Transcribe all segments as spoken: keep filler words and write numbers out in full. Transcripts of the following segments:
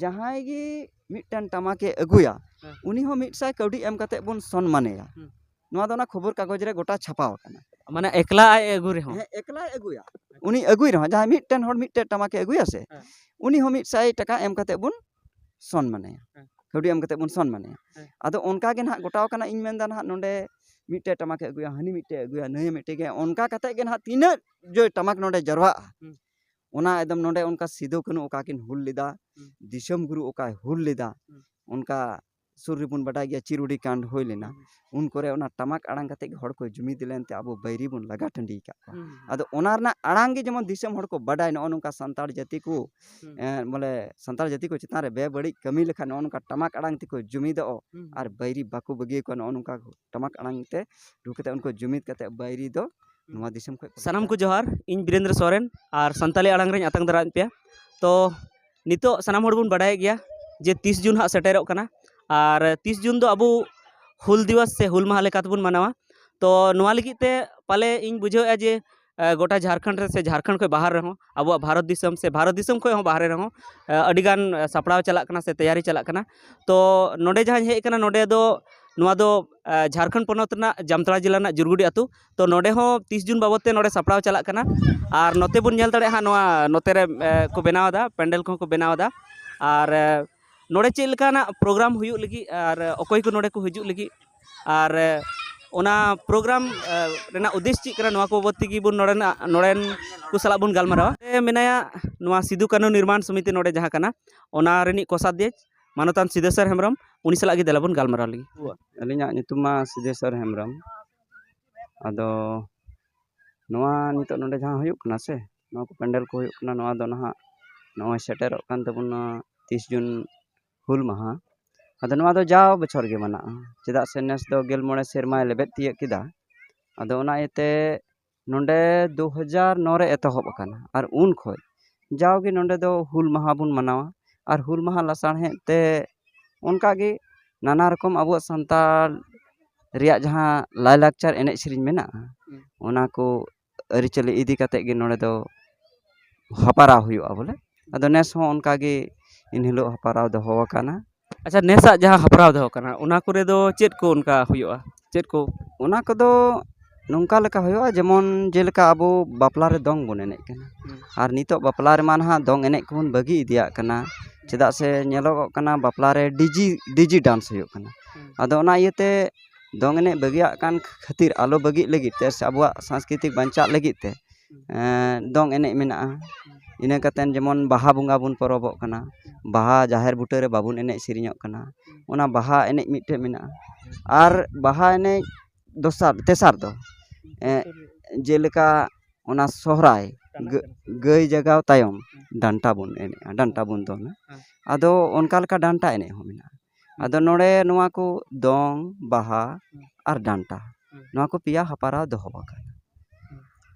ᱡᱟᱦᱟᱸᱭ ᱜᱮ ᱢᱤᱫᱴᱮᱱ ᱴᱟᱢᱟᱠᱮ ᱟᱹᱜᱩᱭᱟ, ᱦᱮᱸ᱾ ᱩᱱᱤ ᱦᱚᱸ ᱢᱤᱫ ᱥᱟᱭ ᱠᱟᱹᱣᱰᱤ ᱮᱢ ᱠᱟᱛᱮ ᱵᱚᱱ ᱥᱚᱱᱢᱟᱱᱮᱭᱟ᱾ ᱦᱩᱸ᱾ ᱱᱚᱣᱟ ᱫᱚ ᱚᱱᱟ ᱠᱷᱚᱵᱚᱨ ᱠᱟᱜᱚᱡᱽ ᱨᱮ ᱜᱚᱴᱟ ᱪᱷᱟᱯᱟᱣ ᱟᱠᱟᱱᱟ᱾ ᱢᱟᱱᱮ ᱮᱠᱞᱟ ᱟᱡ ᱮ ᱟᱹᱜᱩ ᱨᱮᱦᱚᱸ? ᱦᱮᱸ, ᱮᱠᱞᱟᱭ ᱟᱹᱜᱩᱭᱟ᱾ ᱩᱱᱤ ᱟᱹᱜᱩᱭ ᱨᱮᱦᱚᱸ, ᱡᱟᱦᱟᱸᱭ ᱢᱤᱫᱴᱮᱱ ᱦᱚᱲ ᱢᱤᱫᱴᱮᱱ ᱴᱟᱢᱟᱠᱮ ᱟᱹᱜᱩᱭᱟ ᱥᱮ, ᱦᱮᱸ᱾ ᱩᱱᱤ ᱦᱚᱸ ᱢᱤᱫ ᱥᱟᱭ ᱴᱟᱠᱟ ᱮᱢ ᱠᱟᱛᱮ ᱵᱚᱱ ᱥᱚᱱᱢᱟᱱᱮᱭᱟ᱾ ᱦᱮᱸ᱾ ᱠᱟᱹᱣᱰᱤ ᱮᱢ ᱠᱟᱛᱮ ᱵᱚᱱ ᱥᱚᱱᱢᱟᱱᱮᱭᱟ᱾ ᱦᱮᱸ᱾ ᱟᱫᱚ ᱚᱱᱠᱟ ᱜᱮ ᱱᱟᱦᱟᱜ ᱜᱚᱴᱟᱣ ᱠᱟᱱᱟ, ᱤᱧ ᱢᱮᱱᱫᱟ ᱱᱟᱦᱟᱜ ᱱᱚᱰᱮ ᱢᱤᱫᱴᱮᱡ ᱴᱟᱢᱟᱠᱮ ᱟᱹᱜᱩᱭᱟ, ᱦᱟᱹᱱᱤ ᱢᱤᱫᱴᱮᱡ ᱟᱹᱜᱩᱭᱟ, ᱱᱟᱹᱭ ᱢᱤᱫᱴᱮᱡ ᱜᱮ, ᱚᱱᱠᱟ ᱠᱟᱛᱮ ᱜᱮ ᱱᱟᱦᱟᱜ ᱛᱤᱱᱟᱹᱜ ᱡᱮ ᱴᱟᱢᱟᱠ ᱱᱚᱰᱮ ᱡᱟᱨᱣᱟᱜᱼᱟ, ᱦᱩᱸ᱾ ᱚᱱᱟ ᱮᱠᱫᱚᱢ ᱱᱚᱰᱮ ᱚᱱᱠᱟ ᱥᱤᱫᱩ ᱠᱟᱹᱱᱦᱩ ᱚᱠᱟ ᱠᱤᱱ ᱦᱩᱞ ᱞᱮᱫᱟ, ᱦᱩᱸ᱾ ᱫᱤᱥᱚᱢ ᱜᱩᱨᱩ ᱚᱠᱟᱭ ᱦᱩᱞ ᱞᱮᱫᱟ, ᱦᱩᱸ᱾ ᱚᱱᱠᱟ ᱥᱩᱨ ᱨᱮᱵᱚᱱ ᱵᱟᱰᱟᱭ ᱜᱮᱭᱟ ᱪᱤᱨᱩᱰᱤ ᱠᱟᱱᱰ ᱦᱩᱭ ᱞᱮᱱᱟ, ᱦᱩᱸ᱾ ᱩᱱ ᱠᱚᱨᱮ ᱚᱱᱟ ᱴᱟᱢᱟᱠ ᱟᱲᱟᱝ ᱠᱟᱛᱮ ᱜᱮ ᱦᱚᱲ ᱠᱚ ᱡᱩᱢᱤᱫ ᱞᱮᱱᱛᱮ ᱟᱵᱚ ᱵᱟᱹᱭᱨᱤ ᱵᱚᱱ ᱞᱟᱜᱟ ᱴᱟᱺᱰᱤ ᱟᱠᱟᱫ ᱠᱚᱣᱟ᱾ ᱦᱩᱸ, ᱦᱩᱸ᱾ ᱟᱫᱚ ᱚᱱᱟ ᱨᱮᱱᱟᱜ ᱟᱲᱟᱝ ᱜᱮ ᱡᱮᱢᱚᱱ ᱫᱤᱥᱚᱢ ᱦᱚᱲ ᱠᱚ ᱵᱟᱰᱟᱭ, ᱱᱚᱜᱼᱚ ᱱᱚᱝᱠᱟ ᱥᱟᱱᱛᱟᱲ ᱡᱟᱹᱛᱤ ᱠᱚ, ᱦᱩᱸ᱾ ᱮᱸ, ᱵᱚᱞᱮ ᱥᱟᱱᱛᱟᱲ ᱡᱟᱹᱛᱤ ᱠᱚ ᱪᱮᱛᱟᱱ ᱨᱮ ᱵᱮᱵᱟᱹᱲᱤᱡ ᱠᱟᱹᱢᱤ ᱞᱮᱠᱷᱟᱱ ᱱᱚᱜᱼᱚ ᱱᱚᱝᱠᱟ ᱴᱟᱢᱟᱠ ᱟᱲᱟᱝ ᱛᱮᱠᱚ ᱡᱩᱢᱤᱫᱚᱜ, ᱦᱩᱸ, ᱦᱩᱸ᱾ ᱟᱨ ᱵᱟᱹᱭᱨᱤ ᱵᱟᱠᱚ ᱵᱟᱹᱜᱤᱭᱟᱠᱚᱣᱟ, ᱱᱚᱜᱼᱚ ᱱᱚᱝᱠᱟ ᱴᱟᱢᱟᱠ ᱟᱲᱟᱝ ᱛᱮ ᱨᱩ ᱠᱟᱛᱮ ᱩᱱᱠᱩ ᱡᱩᱢᱤᱫ ᱠᱟᱛᱮ ᱵᱟᱹᱭᱨᱤ ᱫᱚ ᱦᱩᱸ᱾ ᱱᱚᱣᱟ ᱫᱤᱥᱚᱢ ᱠᱷᱚᱱ ᱠᱚ ᱥᱟᱱᱟᱢ ᱠᱚ ᱡᱚᱦᱟᱨ, ᱤᱧ ᱵᱤᱨᱮᱱᱫᱨᱚ ᱥᱚᱨᱮᱱ, ᱟᱨ ᱥᱟᱱᱛᱟᱞᱤ ᱟᱲᱟᱝ ᱨᱮᱧ ᱟᱛᱟᱝ ᱫᱟᱨᱟᱢᱮᱫ ᱯᱮᱭᱟ᱾ ᱛᱚ ᱱᱤᱛᱚᱜ ᱥᱟᱱᱟᱢ ᱦᱚᱲ ᱵᱚᱱ ᱵᱟᱰᱟᱭᱮᱫ ᱜᱮᱭᱟ ᱡᱮ ᱛᱤᱥ ᱡᱩᱱ ᱦᱟᱸᱜ ᱥᱮᱴᱮᱨᱚᱜ ᱠᱟᱱᱟ, ᱟᱨ ᱛᱤᱥ ᱡᱩᱱ ᱫᱚ ᱟᱵᱚ ᱦᱩᱞ ᱫᱤᱵᱚᱥ ᱥᱮ ᱦᱩᱞ ᱢᱟᱦᱟ ᱞᱮᱠᱟ ᱛᱮᱵᱚᱱ ᱢᱟᱱᱟᱣᱟ᱾ ᱛᱚ ᱱᱚᱣᱟ ᱞᱟᱹᱜᱤᱫ ᱛᱮ ᱯᱟᱞᱮ ᱤᱧ ᱵᱩᱡᱷᱟᱹᱣᱮᱫᱼᱟ ᱡᱮ, ᱮ, ᱜᱚᱴᱟ ᱡᱷᱟᱲᱠᱷᱚᱸᱰ ᱨᱮ ᱥᱮ ᱡᱷᱟᱲᱠᱷᱚᱸᱰ ᱠᱷᱚᱱ ᱵᱟᱦᱨᱮ ᱨᱮᱦᱚᱸ, ᱟᱵᱚᱣᱟᱜ ᱵᱷᱟᱨᱚᱛ ᱫᱤᱥᱚᱢ ᱥᱮ ᱵᱷᱟᱨᱚᱛ ᱫᱤᱥᱚᱢ ᱠᱷᱚᱱ ᱦᱚᱸ ᱵᱟᱦᱨᱮ ᱨᱮᱦᱚᱸ, ᱮ, ᱟᱹᱰᱤᱜᱟᱱ, ᱮ, ᱥᱟᱯᱲᱟᱣ ᱪᱟᱞᱟᱜ ᱠᱟᱱᱟ ᱥᱮ ᱛᱮᱭᱟᱨᱤ ᱪᱟᱞᱟᱜ ᱠᱟᱱᱟ᱾ ᱛᱚ ᱱᱚᱰᱮ ᱡᱟᱦᱟᱸᱧ ᱦᱮᱡ ᱟᱠᱟᱱᱟ, ᱱᱚᱰᱮ ᱫᱚ, ᱱᱚᱣᱟ ᱫᱚ, ᱮ, ᱡᱷᱟᱲᱠᱷᱚᱸᱰ ᱯᱚᱱᱚᱛ ᱨᱮᱱᱟᱜ ᱡᱟᱢᱛᱟᱲᱟ ᱡᱮᱞᱟ ᱨᱮᱱᱟᱜ ᱡᱩᱨᱜᱩᱰᱤ ᱟᱹᱛᱩ᱾ ᱛᱚ ᱱᱚᱰᱮ ᱦᱚᱸ ᱛᱤᱥ ᱡᱩᱱ ᱵᱟᱵᱚᱫ ᱛᱮ ᱱᱚᱰᱮ ᱥᱟᱯᱲᱟᱣ ᱪᱟᱞᱟᱜ ᱠᱟᱱᱟ᱾ ᱟᱨ ᱱᱚᱛᱮ ᱵᱚᱱ ᱧᱮᱞ ᱫᱟᱲᱮᱭᱟᱜᱼᱟ ᱦᱟᱸᱜ, ᱱᱚᱣᱟ ᱱᱚᱛᱮ ᱨᱮ, ᱮ, ᱠᱚ ᱵᱮᱱᱟᱣ ᱮᱫᱟ, ᱯᱮᱱᱰᱮᱞ ᱠᱚᱦᱚᱸ ᱠᱚ ᱵᱮᱱᱟᱣ ᱮᱫᱟ᱾ ᱟᱨ, ᱮ, ᱱᱚᱰᱮ ᱪᱮᱫ ᱞᱮᱠᱟᱱᱟᱜ ᱯᱨᱳᱜᱨᱟᱢ ᱦᱩᱭᱩᱜ ᱞᱟᱹᱜᱤᱫ ᱟᱨ ᱚᱠᱚᱭ ᱠᱚ ᱱᱚᱰᱮ ᱠᱚ ᱦᱤᱡᱩᱜ ᱞᱟᱹᱜᱤᱫ ᱟᱨ, ᱮ, ᱚᱱᱟ ᱯᱨᱳᱜᱨᱟᱢ, ᱮ, ᱨᱮᱱᱟᱜ ᱩᱫᱽᱫᱮᱥ ᱪᱮᱫ ᱠᱟᱱᱟ, ᱱᱚᱣᱟ ᱠᱚ ᱵᱟᱵᱚᱫ ᱛᱮᱜᱮ ᱵᱚᱱ ᱱᱚᱰᱮᱱᱟᱜ, ᱱᱚᱰᱮᱱ ᱠᱚ ᱥᱟᱞᱟᱜ ᱵᱚᱱ ᱜᱟᱞᱢᱟᱨᱟᱣᱟ᱾ ᱱᱚᱰᱮ ᱢᱮᱱᱟᱭᱟ ᱱᱚᱣᱟ ᱥᱤᱫᱩ ᱠᱟᱹᱱᱦᱩ ᱱᱤᱨᱢᱟᱱ ᱥᱚᱢᱤᱛᱤ ᱱᱚᱰᱮ ᱡᱟᱦᱟᱸ ᱠᱟᱱᱟ, ᱚᱱᱟ ᱨᱤᱱᱤᱡ ᱠᱚᱥᱟᱫᱷᱭᱚᱠ ᱢᱟᱱᱚᱛᱟᱱ ᱥᱤᱫᱷᱮᱥᱚᱨ ᱦᱮᱢᱵᱨᱚᱢ, ᱩᱱᱤ ᱥᱟᱞᱟᱜ ᱜᱮ ᱫᱮᱞᱟ ᱵᱚᱱ ᱜᱟᱞᱢᱟᱨᱟᱣ ᱞᱮᱜᱮ᱾ ᱟᱹᱞᱤᱧᱟᱜ ᱧᱩᱛᱩᱢ ᱢᱟ ᱥᱤᱫᱷᱮᱥᱚᱨ ᱦᱮᱢᱵᱨᱚᱢ᱾ ᱟᱫᱚ ᱱᱚᱣᱟ ᱱᱤᱛᱚᱜ ᱱᱚᱰᱮ ᱡᱟᱦᱟᱸ ᱦᱩᱭᱩᱜ ᱠᱟᱱᱟ ᱥᱮ, ᱱᱚᱣᱟ ᱠᱚ ᱯᱮᱱᱰᱮᱞ ᱠᱚ ᱦᱩᱭᱩᱜ ᱠᱟᱱᱟ, ᱱᱚᱣᱟ ᱫᱚ ᱱᱟᱦᱟᱜ ᱱᱚᱜᱼᱚᱭ ᱥᱮᱴᱮᱨᱚᱜ ᱠᱟᱱ ᱛᱟᱵᱚᱱᱟ ᱛᱤᱥ ᱡᱩᱱ ᱦᱩᱞ ᱢᱟᱦᱟ᱾ ᱟᱫᱚ ᱱᱚᱣᱟ ᱫᱚ ᱡᱟᱣ ᱵᱚᱪᱷᱚᱨ ᱜᱮ ᱢᱟᱱᱟᱜᱼᱟ, ᱪᱮᱫᱟᱜ ᱥᱮ ᱱᱮᱥ ᱫᱚ ᱜᱮᱞ ᱢᱚᱬᱮ ᱥᱮᱨᱢᱟᱭ ᱞᱮᱵᱮᱫ ᱛᱤᱭᱟᱹᱜ ᱠᱮᱫᱟ᱾ ᱟᱫᱚ ᱚᱱᱟ ᱤᱭᱟᱹᱛᱮ ᱱᱚᱰᱮ ᱫᱩ ᱦᱟᱡᱟᱨ ᱱᱚ ᱨᱮ ᱮᱛᱚᱦᱚᱵ ᱟᱠᱟᱱᱟ, ᱟᱨ ᱩᱱ ᱠᱷᱚᱱ ᱡᱟᱣᱜᱮ ᱱᱚᱰᱮ ᱫᱚ ᱦᱩᱞ ᱢᱟᱦᱟ ᱵᱚᱱ ᱢᱟᱱᱟᱣᱟ᱾ ᱟᱨ ᱦᱩᱞ ᱢᱟᱦᱟ ᱞᱟᱥᱟᱲᱦᱮᱫ ᱛᱮ ᱚᱱᱠᱟᱜᱮ ᱱᱟᱱᱟ ᱨᱚᱠᱚᱢ ᱟᱵᱚᱣᱟᱜ ᱥᱟᱱᱛᱟᱲ ᱨᱮᱭᱟᱜ ᱡᱟᱦᱟᱸ ᱞᱟᱭᱼᱞᱟᱠᱪᱟᱨ ᱮᱱᱮᱡ ᱥᱮᱨᱮᱧ ᱢᱮᱱᱟᱜᱼᱟ, ᱦᱩᱸ᱾ ᱚᱱᱟ ᱠᱚ ᱟᱹᱨᱤᱪᱟᱹᱞᱤ ᱤᱫᱤ ᱠᱟᱛᱮᱫ ᱜᱮ ᱱᱚᱰᱮ ᱫᱚ ᱦᱟᱯᱟᱨᱟᱣ ᱦᱩᱭᱩᱜᱼᱟ ᱵᱚᱞᱮ᱾ ᱟᱫᱚ ᱱᱮᱥ ᱦᱚᱸ ᱚᱱᱠᱟᱜᱮ ᱮᱱ ᱦᱤᱞᱳᱜ ᱦᱮᱯᱨᱟᱣ ᱫᱚᱦᱚ ᱟᱠᱟᱱᱟ᱾ ᱟᱪᱪᱷᱟ, ᱱᱮᱥᱟᱜ ᱡᱟᱦᱟᱸ ᱦᱮᱯᱨᱟᱣ ᱫᱚᱦᱚ ᱠᱟᱱᱟ, ᱚᱱᱟ ᱠᱚᱨᱮ ᱫᱚ ᱪᱮᱫ ᱠᱚ ᱚᱱᱠᱟ ᱦᱩᱭᱩᱜᱼᱟ? ᱪᱮᱫ ᱠᱚ? ᱚᱱᱟ ᱠᱚᱫᱚ ᱱᱚᱝᱠᱟ ᱞᱮᱠᱟ ᱦᱩᱭᱩᱜᱼᱟ, ᱡᱮᱢᱚᱱ ᱡᱮᱞᱮᱠᱟ ᱟᱵᱚ ᱵᱟᱯᱞᱟ ᱨᱮ ᱫᱚᱝ ᱵᱚᱱ ᱮᱱᱮᱡ ᱠᱟᱱᱟ᱾ ᱦᱩᱸ᱾ ᱟᱨ ᱱᱤᱛᱚᱜ ᱵᱟᱯᱞᱟ ᱨᱮᱢᱟ ᱱᱟᱦᱟᱜ ᱫᱚᱝ ᱮᱱᱮᱡ ᱠᱚᱵᱚᱱ ᱵᱟᱹᱜᱤ ᱤᱫᱤᱭᱟᱜ ᱠᱟᱱᱟ, ᱪᱮᱫᱟᱜ ᱥᱮ ᱧᱮᱞᱚᱜᱚᱜ ᱠᱟᱱᱟ ᱵᱟᱯᱞᱟ ᱨᱮ ᱰᱤᱡᱤ, ᱰᱤᱡᱤ ᱰᱟᱱᱥ ᱦᱩᱭᱩᱜ ᱠᱟᱱᱟ᱾ ᱦᱩᱸ᱾ ᱟᱫᱚ ᱚᱱᱟ ᱤᱭᱟᱹᱛᱮ ᱫᱚᱝ ᱮᱱᱮᱡ ᱵᱟᱹᱜᱤᱭᱟᱜ ᱠᱟᱱ ᱠᱷᱟᱹᱛᱤᱨ ᱟᱞᱚ ᱵᱟᱹᱜᱤᱜ ᱞᱟᱹᱜᱤᱫ ᱛᱮ ᱥᱮ ᱟᱵᱚᱣᱟᱜ ᱥᱟᱝᱥᱠᱨᱤᱛᱤᱠ ᱵᱟᱧᱪᱟᱜ ᱞᱟᱹᱜᱤᱫ ᱛᱮ, ᱦᱩᱸ᱾ ᱮᱸ, ᱫᱚᱝ ᱮᱱᱮᱡ ᱢᱮᱱᱟᱜᱼᱟ᱾ ᱦᱩᱸ᱾ ᱤᱱᱟᱹ ᱠᱟᱛᱮ ᱡᱮᱢᱚᱱ ᱵᱟᱦᱟ ᱵᱚᱸᱜᱟ ᱵᱚᱱ ᱯᱚᱨᱚᱵᱚᱜ ᱠᱟᱱᱟ, ᱦᱩᱸ᱾ ᱵᱟᱦᱟ ᱡᱟᱦᱮᱨ ᱵᱩᱴᱟᱹᱨᱮ ᱵᱟᱵᱚᱱ ᱮᱱᱮᱡ ᱥᱮᱨᱮᱧᱚᱜ ᱠᱟᱱᱟ, ᱦᱩᱸ᱾ ᱚᱱᱟ ᱵᱟᱦᱟ ᱮᱱᱮᱡ ᱢᱤᱫᱴᱮᱡ ᱢᱮᱱᱟᱜᱼᱟ᱾ ᱦᱩᱸ᱾ ᱟᱨ ᱵᱟᱦᱟ ᱮᱱᱮᱡ ᱫᱚᱥᱟᱨ, ᱛᱮᱥᱟᱨ ᱫᱚ, ᱦᱩᱸ᱾ ᱮᱸ, ᱛᱮᱥᱟᱨ᱾ ᱡᱮᱞᱮᱠᱟ ᱚᱱᱟ ᱥᱚᱦᱨᱟᱭ, ᱴᱟᱢᱟᱠ ᱜᱟᱹ-, ᱮᱱᱮᱡ᱾ ᱜᱟᱹᱭ ᱡᱟᱜᱟᱣ ᱛᱟᱭᱚᱢ ᱦᱩᱸ᱾ ᱰᱟᱱᱴᱟ ᱵᱚᱱ ᱮᱱᱮᱡᱼᱟ, ᱰᱟᱱᱴᱟ ᱦᱩᱸ᱾ ᱵᱚᱱ ᱫᱚᱱᱟ᱾ ᱦᱩᱸ᱾ ᱟᱫᱚ ᱚᱱᱠᱟ ᱞᱮᱠᱟ ᱰᱟᱱᱴᱟ ᱮᱱᱮᱡ ᱦᱚᱸ ᱢᱮᱱᱟᱜᱼᱟ᱾ ᱦᱩᱸ᱾ ᱟᱫᱚ ᱱᱚᱰᱮ ᱱᱚᱣᱟ ᱠᱚ ᱫᱚᱝ, ᱵᱟᱦᱟ ᱦᱩᱸ᱾ ᱟᱨ ᱰᱟᱱᱴᱟ, ᱦᱩᱸ᱾ ᱱᱚᱣᱟ ᱠᱚ ᱯᱮᱭᱟ ᱦᱮᱯᱨᱟᱣ ᱫᱚᱦᱚ ᱟᱠᱟᱱᱟ᱾ ᱦᱩᱸ᱾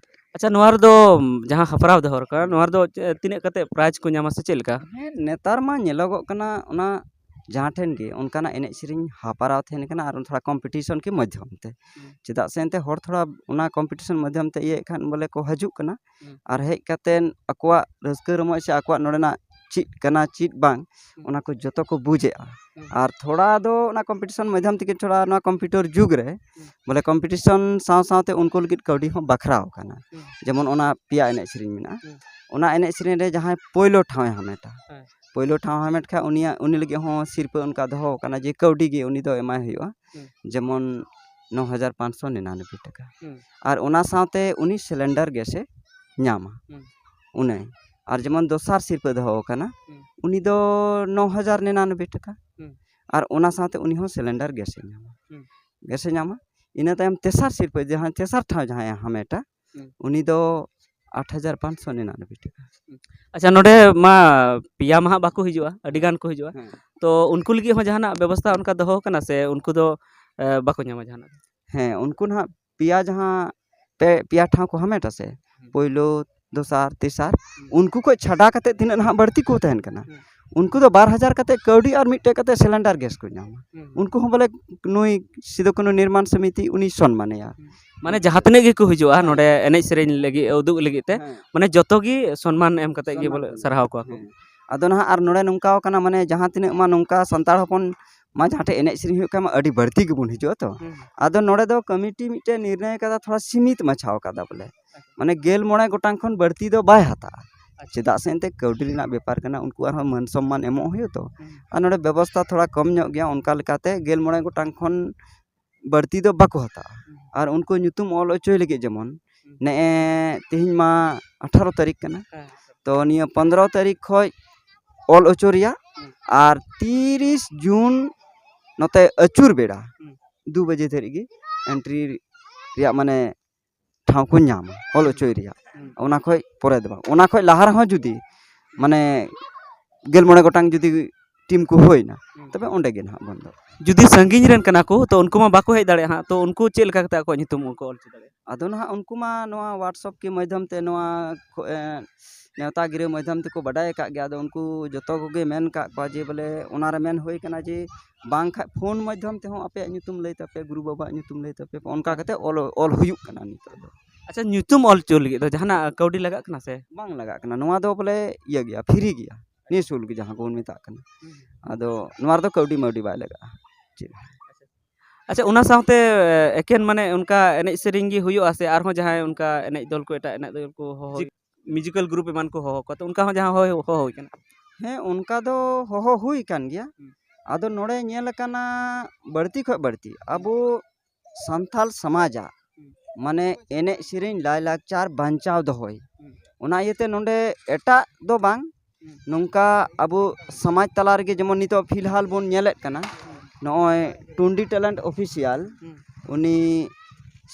ᱟᱪᱪᱷᱟ, ᱱᱚᱣᱟ ᱨᱮᱫᱚ, ᱩᱢ, ᱡᱟᱦᱟᱸ ᱦᱮᱯᱨᱟᱣ ᱫᱚᱦᱚ ᱟᱠᱟᱱᱟ, ᱦᱩᱸ᱾ ᱱᱚᱣᱟ ᱨᱮᱫᱚ ᱪᱮ-, ᱛᱤᱱᱟᱹᱜ ᱠᱟᱛᱮ ᱯᱨᱟᱭᱤᱡᱽ ᱠᱚ ᱧᱟᱢᱟ ᱥᱮ ᱪᱮᱫ ᱞᱮᱠᱟ? ᱦᱮᱸ, ᱱᱮᱛᱟᱨ ᱢᱟ ᱧᱮᱞᱚᱜᱚᱜ ᱠᱟᱱᱟ ᱚᱱᱟ ᱡᱟᱦᱟᱸ ᱴᱷᱮᱱ ᱜᱮ ᱚᱱᱠᱟᱱᱟᱜ ᱮᱱᱮᱡ ᱥᱮᱨᱮᱧ ᱦᱮᱯᱨᱟᱣ ᱛᱟᱦᱮᱱ ᱠᱟᱱᱟ ᱟᱨ ᱛᱷᱚᱲᱟ ᱠᱚᱢᱯᱤᱴᱤᱥᱚᱱ ᱠᱤ ᱢᱟᱫᱽᱫᱷᱚᱢ ᱛᱮ᱾ ᱦᱩᱸ᱾ ᱪᱮᱫᱟᱜ ᱥᱮ ᱮᱱᱛᱮ ᱦᱚᱲ ᱛᱷᱚᱲᱟ ᱚᱱᱟ ᱠᱚᱢᱯᱤᱴᱤᱥᱚᱱ ᱢᱟᱫᱽᱫᱷᱚᱢ ᱛᱮ ᱤᱭᱟᱹᱭᱮᱫ ᱠᱷᱟᱱ ᱵᱚᱞᱮ ᱠᱚ ᱦᱤᱡᱩᱜ ᱠᱟᱱᱟ᱾ ᱦᱩᱸ᱾ ᱟᱨ ᱦᱮᱡ ᱠᱟᱛᱮᱫ ᱟᱠᱚᱣᱟᱜ ᱨᱟᱹᱥᱠᱟᱹ ᱨᱚᱢᱚᱡᱽ ᱥᱮ ᱟᱠᱚᱣᱟᱜ ᱱᱚᱰᱮᱱᱟᱜ ᱪᱮᱫ ᱠᱟᱱᱟ ᱪᱮᱫ ᱵᱟᱝ, ᱦᱩᱸ᱾ ᱚᱱᱟ ᱠᱚ ᱡᱚᱛᱚ ᱠᱚ ᱵᱩᱡᱮᱜᱼᱟ᱾ ᱦᱩᱸ᱾ ᱟᱨ ᱛᱷᱚᱲᱟ ᱫᱚ ᱚᱱᱟ ᱠᱚᱢᱯᱤᱴᱤᱥᱚᱱ ᱢᱟᱫᱽᱫᱷᱚᱢ ᱛᱮᱜᱮ ᱛᱷᱚᱲᱟ ᱱᱚᱣᱟ ᱠᱚᱢᱯᱤᱭᱩᱴᱟᱨ ᱡᱩᱜᱽ ᱨᱮ ᱦᱩᱸ᱾ ᱵᱚᱞᱮ ᱠᱚᱢᱯᱤᱴᱤᱥᱚᱱ ᱥᱟᱶ ᱥᱟᱶᱛᱮ ᱩᱱᱠᱩ ᱞᱟᱹᱜᱤᱫ ᱠᱟᱹᱣᱰᱤ ᱦᱚᱸ ᱵᱟᱠᱷᱨᱟᱣ ᱠᱟᱱᱟ᱾ ᱦᱩᱸ᱾ ᱡᱮᱢᱚᱱ ᱚᱱᱟ ᱯᱮᱭᱟ ᱮᱱᱮᱡ ᱥᱮᱨᱮᱧ ᱢᱮᱱᱟᱜᱼᱟ, ᱦᱩᱸ᱾ ᱚᱱᱟ ᱮᱱᱮᱡ ᱥᱮᱨᱮᱧ ᱨᱮ ᱡᱟᱦᱟᱸᱭ ᱯᱳᱭᱞᱳ ᱴᱷᱟᱶ ᱮ ᱦᱟᱢᱮᱴᱟ, ᱦᱮᱸ᱾ ᱯᱳᱭᱞᱳ ᱴᱷᱟᱶ ᱦᱟᱢᱮᱴ ᱠᱷᱟᱡ ᱩᱱᱤᱭᱟᱜ, ᱩᱱᱤ ᱞᱟᱹᱜᱤᱫ ᱦᱚᱸ ᱥᱤᱨᱯᱟᱹ ᱚᱱᱠᱟ ᱫᱚᱦᱚ ᱟᱠᱟᱱᱟ ᱡᱮ ᱠᱟᱹᱣᱰᱤ ᱜᱮ ᱩᱱᱤ ᱫᱚ ᱮᱢᱟᱭ ᱦᱩᱭᱩᱜᱼᱟ, ᱦᱩᱸ᱾ ᱡᱮᱢᱚᱱ ᱱᱚ ᱦᱟᱡᱟᱨ ᱯᱟᱸᱪᱥᱚ ᱱᱤᱨᱟᱱᱚᱵᱵᱳᱭ ᱴᱟᱠᱟ᱾ ᱦᱩᱸ᱾ ᱟᱨ ᱚᱱᱟ ᱥᱟᱶᱛᱮ ᱩᱱᱤ ᱥᱤᱞᱤᱱᱰᱟᱨ ᱜᱮᱥᱮ ᱧᱟᱢᱟ᱾ ᱦᱩᱸ᱾ ᱩᱱᱤ᱾ ᱟᱨ ᱡᱮᱢᱚᱱ ᱫᱚᱥᱟᱨ ᱥᱤᱨᱯᱟᱹ ᱫᱚᱦᱚ ᱟᱠᱟᱱᱟ, ᱦᱩᱸ᱾ ᱩᱱᱤ ᱫᱚ ᱱᱚ ᱦᱟᱡᱟᱨ ᱱᱤᱨᱟᱱᱚᱵᱵᱳᱭ ᱴᱟᱠᱟ᱾ ᱦᱩᱸ᱾ ᱟᱨ ᱚᱱᱟ ᱥᱟᱶᱛᱮ ᱩᱱᱤ ᱦᱚᱸ ᱥᱤᱞᱤᱱᱰᱟᱨ ᱜᱮᱥᱮ ᱧᱟᱢᱟ᱾ ᱦᱩᱸ᱾ ᱜᱮᱥᱮ ᱧᱟᱢᱟ᱾ ᱤᱱᱟᱹ ᱛᱟᱭᱚᱢ ᱛᱮᱥᱟᱨ ᱥᱤᱨᱯᱟᱹ, ᱡᱟᱦᱟᱸ ᱛᱮᱥᱟᱨ ᱴᱷᱟᱶ ᱡᱟᱦᱟᱸᱭᱮ ᱦᱟᱢᱮᱴᱟ, ᱦᱩᱸ᱾ ᱩᱱᱤ ᱫᱚ ᱟᱴ ᱦᱟᱡᱟᱨ ᱯᱟᱸᱪᱥᱚ ᱱᱤᱨᱟᱱᱚᱵᱵᱳᱭ ᱴᱟᱠᱟ᱾ ᱟᱪᱪᱷᱟ, ᱱᱚᱰᱮ ᱢᱟ ᱯᱮᱭᱟ ᱢᱟ ᱦᱟᱸᱜ ᱵᱟᱠᱚ ᱦᱤᱡᱩᱜᱼᱟ, ᱟᱹᱰᱤ ᱜᱟᱱ ᱠᱚ ᱦᱤᱡᱩᱜᱼᱟ᱾ ᱦᱮᱸ᱾ ᱛᱚ, ᱩᱱᱠᱩ ᱞᱟᱹᱜᱤᱫ ᱦᱚᱸ ᱡᱟᱦᱟᱱᱟᱜ ᱵᱮᱵᱚᱥᱛᱷᱟ ᱚᱱᱠᱟ ᱫᱚᱦᱚ ᱠᱟᱱᱟ ᱥᱮ ᱩᱱᱠᱩ ᱫᱚ, ᱮ, ᱵᱟᱠᱚ ᱧᱟᱢᱟ ᱡᱟᱦᱟᱱᱟᱜ? ᱦᱮᱸ, ᱩᱱᱠᱩ ᱱᱟᱦᱟᱜ ᱯᱮᱭᱟ ᱡᱟᱦᱟᱸ ᱯᱮ, ᱯᱮᱭᱟ ᱴᱷᱟᱶ ᱠᱚ ᱦᱟᱢᱮᱴᱟ ᱥᱮ, ᱦᱩᱸ᱾ ᱯᱳᱭᱞᱳ, ᱫᱚᱥᱟᱨ, ᱛᱮᱥᱟᱨ, ᱦᱩᱸ᱾ ᱩᱱᱠᱩ ᱠᱷᱚᱡ ᱪᱷᱟᱰᱟ ᱠᱟᱛᱮ ᱛᱤᱱᱟᱹᱜ ᱱᱟᱦᱟᱜ ᱵᱟᱹᱲᱛᱤ ᱠᱚ ᱛᱟᱦᱮᱱ ᱠᱟᱱᱟ, ᱦᱩᱸ᱾ ᱩᱱᱠᱩ ᱫᱚ ᱵᱟᱨ ᱦᱟᱡᱟᱨ ᱠᱟᱛᱮ ᱠᱟᱹᱣᱰᱤ ᱟᱨ ᱢᱤᱫᱴᱮᱡ ᱠᱟᱛᱮ ᱥᱤᱞᱤᱱᱰᱟᱨ ᱜᱮᱥ ᱠᱚ ᱧᱟᱢᱟ᱾ ᱦᱩᱸ᱾ ᱩᱱᱠᱩ ᱦᱚᱸ ᱵᱚᱞᱮ ᱱᱩᱭ ᱥᱤᱫᱩ ᱠᱟᱹᱱᱦᱩ ᱱᱤᱨᱢᱟᱱ ᱥᱚᱢᱤᱛᱤ ᱩᱱᱤ ᱥᱚᱱᱢᱟᱱᱮᱭᱟ᱾ ᱦᱩᱸ᱾ ᱢᱟᱱᱮ ᱡᱟᱦᱟᱸ ᱛᱤᱱᱟᱹᱜ ᱜᱮᱠᱚ ᱦᱤᱡᱩᱜᱼᱟ ᱦᱮᱸ᱾ ᱱᱚᱰᱮ ᱮᱱᱮᱡ ᱥᱮᱨᱮᱧ ᱞᱟᱹᱜᱤᱫ, ᱩᱫᱩᱜ ᱞᱟᱹᱜᱤᱫ ᱛᱮ, ᱦᱮᱸ᱾ ᱢᱟᱱᱮ ᱡᱚᱛᱚ ᱜᱮ ᱥᱚᱱᱢᱟᱱ ᱮᱢ ᱠᱟᱛᱮ ᱜᱮ ᱥᱚᱱᱢᱟᱱ ᱵᱚᱞᱮ ᱠᱚ ᱧᱟᱢᱟ᱾ ᱥᱟᱨᱦᱟᱣ ᱠᱚᱣᱟ ᱠᱚ᱾ ᱦᱮᱸ᱾ ᱟᱫᱚ ᱱᱟᱦᱟᱜ ᱟᱨ ᱱᱚᱰᱮ ᱱᱚᱝᱠᱟ ᱠᱟᱱᱟ, ᱢᱟᱱᱮ ᱡᱟᱦᱟᱸ ᱛᱤᱱᱟᱹᱜ ᱢᱟ ᱱᱚᱝᱠᱟ ᱥᱟᱱᱛᱟᱲ ᱦᱚᱯᱚᱱ ᱢᱟ ᱡᱟᱦᱟᱸ ᱴᱷᱮᱱ ᱮᱱᱮᱡ ᱥᱮᱨᱮᱧ ᱦᱩᱭᱩᱜ ᱠᱷᱟᱱ ᱢᱟ ᱟᱹᱰᱤ ᱵᱟᱹᱲᱛᱤ ᱜᱮᱵᱚᱱ ᱦᱤᱡᱩᱜᱼᱟ ᱛᱚ᱾ ᱦᱩᱸ᱾ ᱟᱫᱚ ᱱᱚᱰᱮ ᱫᱚ ᱠᱚᱢᱤᱴᱤ ᱢᱤᱫᱴᱮᱱ ᱱᱤᱨᱱᱚᱭ ᱠᱟᱫᱟ, ᱛᱷᱚᱲᱟ ᱥᱤᱢᱤᱛ ᱢᱟᱪᱷᱟᱣ ᱠᱟᱫᱟ ᱵᱚᱞᱮ, ᱢᱟᱱᱮ ᱜᱮᱞ ᱢᱚᱬᱮ ᱜᱚᱴᱟᱝ ᱠᱷᱚᱱ ᱵᱟᱹᱲᱛᱤ ᱫᱚ ᱵᱟᱭ ᱦᱟᱛᱟᱜᱼᱟ᱾ ᱟᱪᱪᱷᱟ᱾ ᱪᱮᱫᱟᱜ ᱥᱮ ᱮᱱᱛᱮ ᱠᱟᱹᱣᱰᱤ ᱨᱮᱱᱟᱜ ᱵᱮᱯᱟᱨ ᱠᱟᱱᱟ, ᱩᱱᱠᱩ ᱟᱨᱦᱚᱸ ᱢᱟᱹᱱ ᱥᱚᱢᱢᱟᱱ ᱮᱢᱚᱜ ᱦᱩᱭᱩᱜᱼᱟ ᱛᱚ᱾ ᱦᱩᱸ᱾ ᱟᱨ ᱱᱚᱰᱮ ᱵᱮᱵᱚᱥᱛᱷᱟ ᱛᱷᱚᱲᱟ ᱠᱚᱢ ᱧᱚᱜ ᱜᱮᱭᱟ, ᱚᱱᱠᱟ ᱞᱮᱠᱟᱛᱮ ᱜᱮᱞ ᱢᱚᱬᱮ ᱜᱚᱴᱟᱝ ᱠᱷᱚᱱ ᱵᱟᱹᱲᱛᱤ ᱫᱚ ᱵᱟᱠᱚ ᱦᱟᱛᱟᱜᱼᱟ᱾ ᱦᱩᱸ᱾ ᱟᱨ ᱩᱱᱠᱩ ᱧᱩᱛᱩᱢ ᱚᱞ ᱦᱚᱪᱚᱭ ᱞᱟᱹᱜᱤᱫ ᱡᱮᱢᱚᱱ ᱦᱩᱸ᱾ ᱱᱮᱜᱼᱮ ᱛᱮᱦᱮᱧ ᱢᱟ ᱟᱴᱷᱟᱨᱚ ᱛᱟᱹᱨᱤᱠᱷ ᱠᱟᱱᱟ, ᱦᱮᱸ᱾ ᱛᱚ ᱱᱤᱭᱟᱹ ᱯᱚᱱᱫᱽᱨᱚ ᱛᱟᱹᱨᱤᱠᱷ ᱠᱷᱚᱡ ᱚᱞ ᱦᱚᱪᱚ ᱨᱮᱭᱟᱜ, ᱦᱩᱸ᱾ ᱟᱨ ᱛᱤᱨᱤᱥ ᱡᱩᱱ ᱱᱚᱛᱮ ᱟᱹᱪᱩᱨ ᱵᱮᱲᱟ ᱦᱩᱸ᱾ ᱫᱩ ᱵᱟᱡᱮ ᱫᱷᱟᱹᱨᱤᱡ ᱜᱮ ᱮᱱᱴᱨᱤ ᱨᱮᱭᱟᱜ ᱢᱟᱱᱮ ᱴᱷᱟᱶ ᱠᱚ ᱧᱟᱢᱟ ᱚᱞ ᱦᱚᱪᱚᱭ ᱨᱮᱭᱟᱜ᱾ ᱦᱩᱸ᱾ ᱚᱱᱟ ᱠᱷᱚᱡ ᱯᱚᱨᱮ ᱫᱚ ᱵᱟᱝ, ᱚᱱᱟ ᱠᱷᱚᱡ ᱞᱟᱦᱟ ᱨᱮᱦᱚᱸ ᱡᱩᱫᱤ ᱢᱟᱱᱮ ᱜᱮᱞ ᱢᱚᱬᱮ ᱜᱚᱴᱟᱝ ᱡᱩᱫᱤ ᱴᱤᱢ ᱠᱚ ᱦᱩᱭᱱᱟ, ᱦᱩᱸ᱾ ᱛᱚᱵᱮ ᱚᱸᱰᱮ ᱜᱮ ᱱᱟᱦᱟᱜ ᱵᱚᱱᱫᱚ᱾ ᱡᱩᱫᱤ ᱥᱟᱺᱜᱤᱧ ᱨᱮᱱ ᱠᱟᱱᱟ ᱠᱚ, ᱛᱚ ᱩᱱᱠᱩ ᱢᱟ ᱵᱟᱠᱚ ᱦᱮᱡ ᱫᱟᱲᱮᱭᱟᱜᱼᱟ ᱦᱟᱸᱜ, ᱛᱚ ᱩᱱᱠᱩ ᱪᱮᱫ ᱞᱮᱠᱟ ᱠᱟᱛᱮ ᱟᱠᱚᱣᱟᱜ ᱧᱩᱛᱩᱢ ᱠᱚ ᱚᱞ ᱦᱚᱪᱚ ᱫᱟᱲᱮᱭᱟᱜᱼᱟ? ᱟᱫᱚ ᱱᱟᱦᱟᱜ ᱩᱱᱠᱩ ᱢᱟ ᱱᱚᱣᱟ WhatsApp ᱠᱤ ᱢᱟᱫᱽᱫᱷᱚᱢ ᱛᱮ, ᱱᱚᱣᱟ ᱠᱷᱚ-, ᱮ, ᱱᱮᱣᱛᱟ ᱜᱤᱨᱟᱹ ᱢᱟᱫᱽᱫᱷᱚᱢ ᱛᱮᱠᱚ ᱵᱟᱰᱟᱭ ᱟᱠᱟᱫ ᱜᱮᱭᱟ᱾ ᱟᱫᱚ ᱩᱱᱠᱩ ᱡᱚᱛᱚ ᱠᱚᱜᱮ ᱢᱮᱱ ᱟᱠᱟᱫ ᱠᱚᱣᱟ ᱡᱮ ᱵᱚᱞᱮ ᱚᱱᱟᱨᱮ ᱢᱮᱱ ᱦᱩᱭ ᱠᱟᱱᱟ ᱡᱮ ᱵᱟᱝ ᱠᱷᱟᱡ ᱯᱷᱳᱱ ᱢᱟᱫᱽᱫᱷᱚᱢ ᱛᱮᱦᱚᱸ ᱟᱯᱮᱭᱟᱜ ᱧᱩᱛᱩᱢ ᱞᱟᱹᱭ ᱛᱟᱯᱮ, ᱜᱩᱨᱩ ᱵᱟᱵᱟᱣᱟᱜ ᱧᱩᱛᱩᱢ ᱞᱟᱹᱭ ᱛᱟᱯᱮ, ᱚᱱᱠᱟ ᱠᱟᱛᱮ ᱚᱞ, ᱚᱞ ᱦᱩᱭᱩᱜ ᱠᱟᱱᱟ ᱱᱤᱛᱚᱜ ᱫᱚ᱾ ᱟᱪᱪᱷᱟ, ᱧᱩᱛᱩᱢ ᱚᱞ ᱦᱚᱪᱚ ᱞᱟᱹᱜᱤᱫ ᱫᱚ ᱡᱟᱦᱟᱱᱟᱜ ᱠᱟᱹᱣᱰᱤ ᱞᱟᱜᱟᱜ ᱠᱟᱱᱟ ᱥᱮ? ᱵᱟᱝ ᱞᱟᱜᱟᱜ ᱠᱟᱱᱟ, ᱱᱚᱣᱟ ᱫᱚ ᱵᱚᱞᱮ ᱤᱭᱟᱹ ᱜᱮᱭᱟ, ᱯᱷᱨᱤ ᱜᱮᱭᱟ, ᱱᱤᱥᱩᱞᱠ ᱡᱟᱦᱟᱸ ᱠᱚᱵᱚᱱ ᱢᱮᱛᱟᱜ ᱠᱟᱱᱟ᱾ ᱦᱩᱸ᱾ ᱟᱫᱚ ᱱᱚᱣᱟ ᱨᱮᱫᱚ ᱠᱟᱹᱣᱰᱤ ᱢᱟᱹᱣᱰᱤ ᱵᱟᱭ ᱞᱟᱜᱟᱜᱼᱟ ᱪᱮᱫ᱾ ᱟᱪᱪᱷᱟ, ᱚᱱᱟ ᱥᱟᱶᱛᱮ ᱮᱠᱮᱱ ᱢᱟᱱᱮ ᱚᱱᱠᱟ ᱮᱱᱮᱡ ᱥᱮᱨᱮᱧ ᱜᱮ ᱦᱩᱭᱩᱜᱼᱟ ᱥᱮ ᱟᱨᱦᱚᱸ ᱡᱟᱦᱟᱸᱭ ᱚᱱᱠᱟ ᱮᱱᱮᱡ ᱫᱚᱞ ᱠᱚ, ᱮᱴᱟᱜ ᱮᱱᱮᱡ ᱫᱚᱞ ᱠᱚ ᱦᱚᱦᱚ, ᱡᱤ- ᱢᱤᱭᱩᱡᱤᱠᱟᱞ ᱜᱨᱩᱯ ᱮᱢᱟᱱ ᱠᱚ ᱦᱚᱦᱚ ᱠᱚᱣᱟ, ᱛᱚ ᱚᱱᱠᱟ ᱦᱚᱸ ᱡᱟᱦᱟᱸ ᱦᱚᱦᱚ, ᱦᱚᱦᱚ ᱦᱩᱭ ᱠᱟᱱᱟ? ᱦᱮᱸ, ᱚᱱᱠᱟ ᱫᱚ ᱦᱚᱦᱚ ᱦᱩᱭ ᱠᱟᱱ ᱜᱮᱭᱟ᱾ ᱦᱩᱸ᱾ ᱟᱫᱚ ᱱᱚᱰᱮ ᱧᱮᱞ ᱟᱠᱟᱱᱟ ᱵᱟᱹᱲᱛᱤ ᱠᱷᱚᱱ ᱵᱟᱹᱲᱛᱤ ᱟᱵᱚ ᱥᱟᱱᱛᱟᱞ ᱥᱚᱢᱟᱡᱟᱜ ᱦᱩᱸ᱾ ᱢᱟᱱᱮ ᱮᱱᱮᱡ ᱥᱮᱨᱮᱧ ᱞᱟᱭᱼᱞᱟᱠᱪᱟᱨ ᱵᱟᱧᱪᱟᱣ ᱫᱚᱦᱚᱭ᱾ ᱦᱩᱸ᱾ ᱚᱱᱟ ᱤᱭᱟᱹᱛᱮ ᱱᱚᱰᱮ ᱮᱴᱟᱜ ᱫᱚ ᱵᱟᱝ, ᱦᱩᱸ᱾ ᱱᱚᱝᱠᱟ ᱟᱵᱚ ᱥᱚᱢᱟᱡᱽ ᱛᱟᱞᱟ ᱨᱮᱜᱮ ᱡᱮᱢᱚᱱ ᱱᱤᱛᱚᱜ ᱯᱷᱤᱞᱦᱟᱞ ᱵᱚᱱ ᱧᱮᱞᱮᱫ ᱠᱟᱱᱟ, ᱦᱩᱸ᱾ ᱱᱚᱜᱼᱚᱭ ᱴᱩᱱᱰᱤ ᱴᱮᱞᱮᱱᱴ ᱚᱯᱷᱤᱥᱤᱭᱟᱞ, ᱦᱩᱸ᱾ ᱩᱱᱤ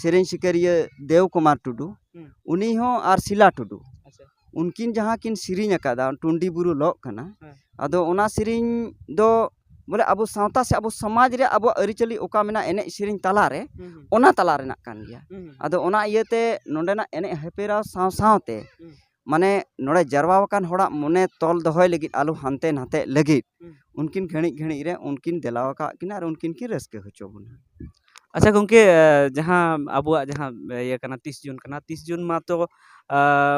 ᱥᱮᱨᱮᱧ ᱥᱤᱠᱟᱹᱨᱤᱭᱟᱹ ᱫᱮᱣ ᱠᱩᱢᱟᱨ ᱴᱩᱰᱩ, ᱦᱩᱸ᱾ ᱩᱱᱤ ᱦᱚᱸ ᱟᱨ ᱥᱤᱞᱟ ᱴᱩᱰᱩ, ᱟᱪᱪᱷᱟ᱾ ᱩᱱᱠᱤᱱ ᱡᱟᱦᱟᱸ ᱠᱤᱱ ᱥᱮᱨᱮᱧ ᱟᱠᱟᱫᱟ ᱴᱩᱱᱰᱤ ᱵᱩᱨᱩ ᱞᱚᱜ ᱠᱟᱱᱟ, ᱦᱮᱸ᱾ ᱟᱫᱚ ᱚᱱᱟ ᱥᱮᱨᱮᱧ ᱫᱚ ᱵᱚᱞᱮ ᱟᱵᱚ ᱥᱟᱶᱛᱟ ᱥᱮ ᱟᱵᱚ ᱥᱚᱢᱟᱡᱽ ᱨᱮ ᱟᱵᱚᱣᱟᱜ ᱟᱹᱨᱤᱪᱟᱹᱞᱤ ᱚᱠᱟ ᱢᱮᱱᱟᱜᱼᱟ ᱮᱱᱮᱡ ᱥᱮᱨᱮᱧ ᱛᱟᱞᱟᱨᱮ, ᱦᱩᱸ, ᱦᱩᱸ᱾ ᱚᱱᱟ ᱛᱟᱞᱟ ᱨᱮᱱᱟᱜ ᱠᱟᱱ ᱜᱮᱭᱟ᱾ ᱦᱩᱸ, ᱦᱩᱸ᱾ ᱟᱫᱚ ᱚᱱᱟ ᱤᱭᱟᱹᱛᱮ ᱱᱚᱰᱮᱱᱟᱜ ᱮᱱᱮᱡ ᱦᱮᱯᱮᱨᱟᱣ ᱥᱟᱶ ᱥᱟᱶᱛᱮ, ᱦᱩᱸ᱾ ᱢᱟᱱᱮ ᱱᱚᱰᱮ ᱡᱟᱨᱣᱟ ᱟᱠᱟᱱ ᱦᱚᱲᱟᱜ ᱢᱚᱱᱮ ᱛᱚᱞ ᱫᱚᱦᱚᱭ ᱞᱟᱹᱜᱤᱫ, ᱟᱞᱚ ᱦᱟᱱᱛᱮ ᱱᱟᱛᱮᱜ ᱞᱟᱹᱜᱤᱫ, ᱦᱩᱸ᱾ ᱩᱱᱠᱤᱱ ᱜᱷᱟᱹᱲᱤᱡ ᱜᱷᱟᱹᱲᱤᱡ ᱨᱮ ᱩᱱᱠᱤᱱ ᱫᱮᱞᱟᱣ ᱟᱠᱟᱫ ᱠᱤᱱᱟ ᱟᱨ ᱩᱱᱠᱤᱱ ᱠᱤᱱ ᱨᱟᱹᱥᱠᱟᱹ ᱦᱚᱪᱚ ᱵᱚᱱᱟ᱾ ᱟᱪᱪᱷᱟ ᱜᱚᱝᱠᱮ, ᱡᱟᱦᱟᱸ ᱟᱵᱚᱣᱟᱜ ᱡᱟᱦᱟᱸ ᱤᱭᱟᱹ ᱠᱟᱱᱟ, ᱛᱤᱥ ᱡᱩᱱ ᱠᱟᱱᱟ, ᱛᱤᱥ ᱡᱩᱱ ᱢᱟᱛᱚ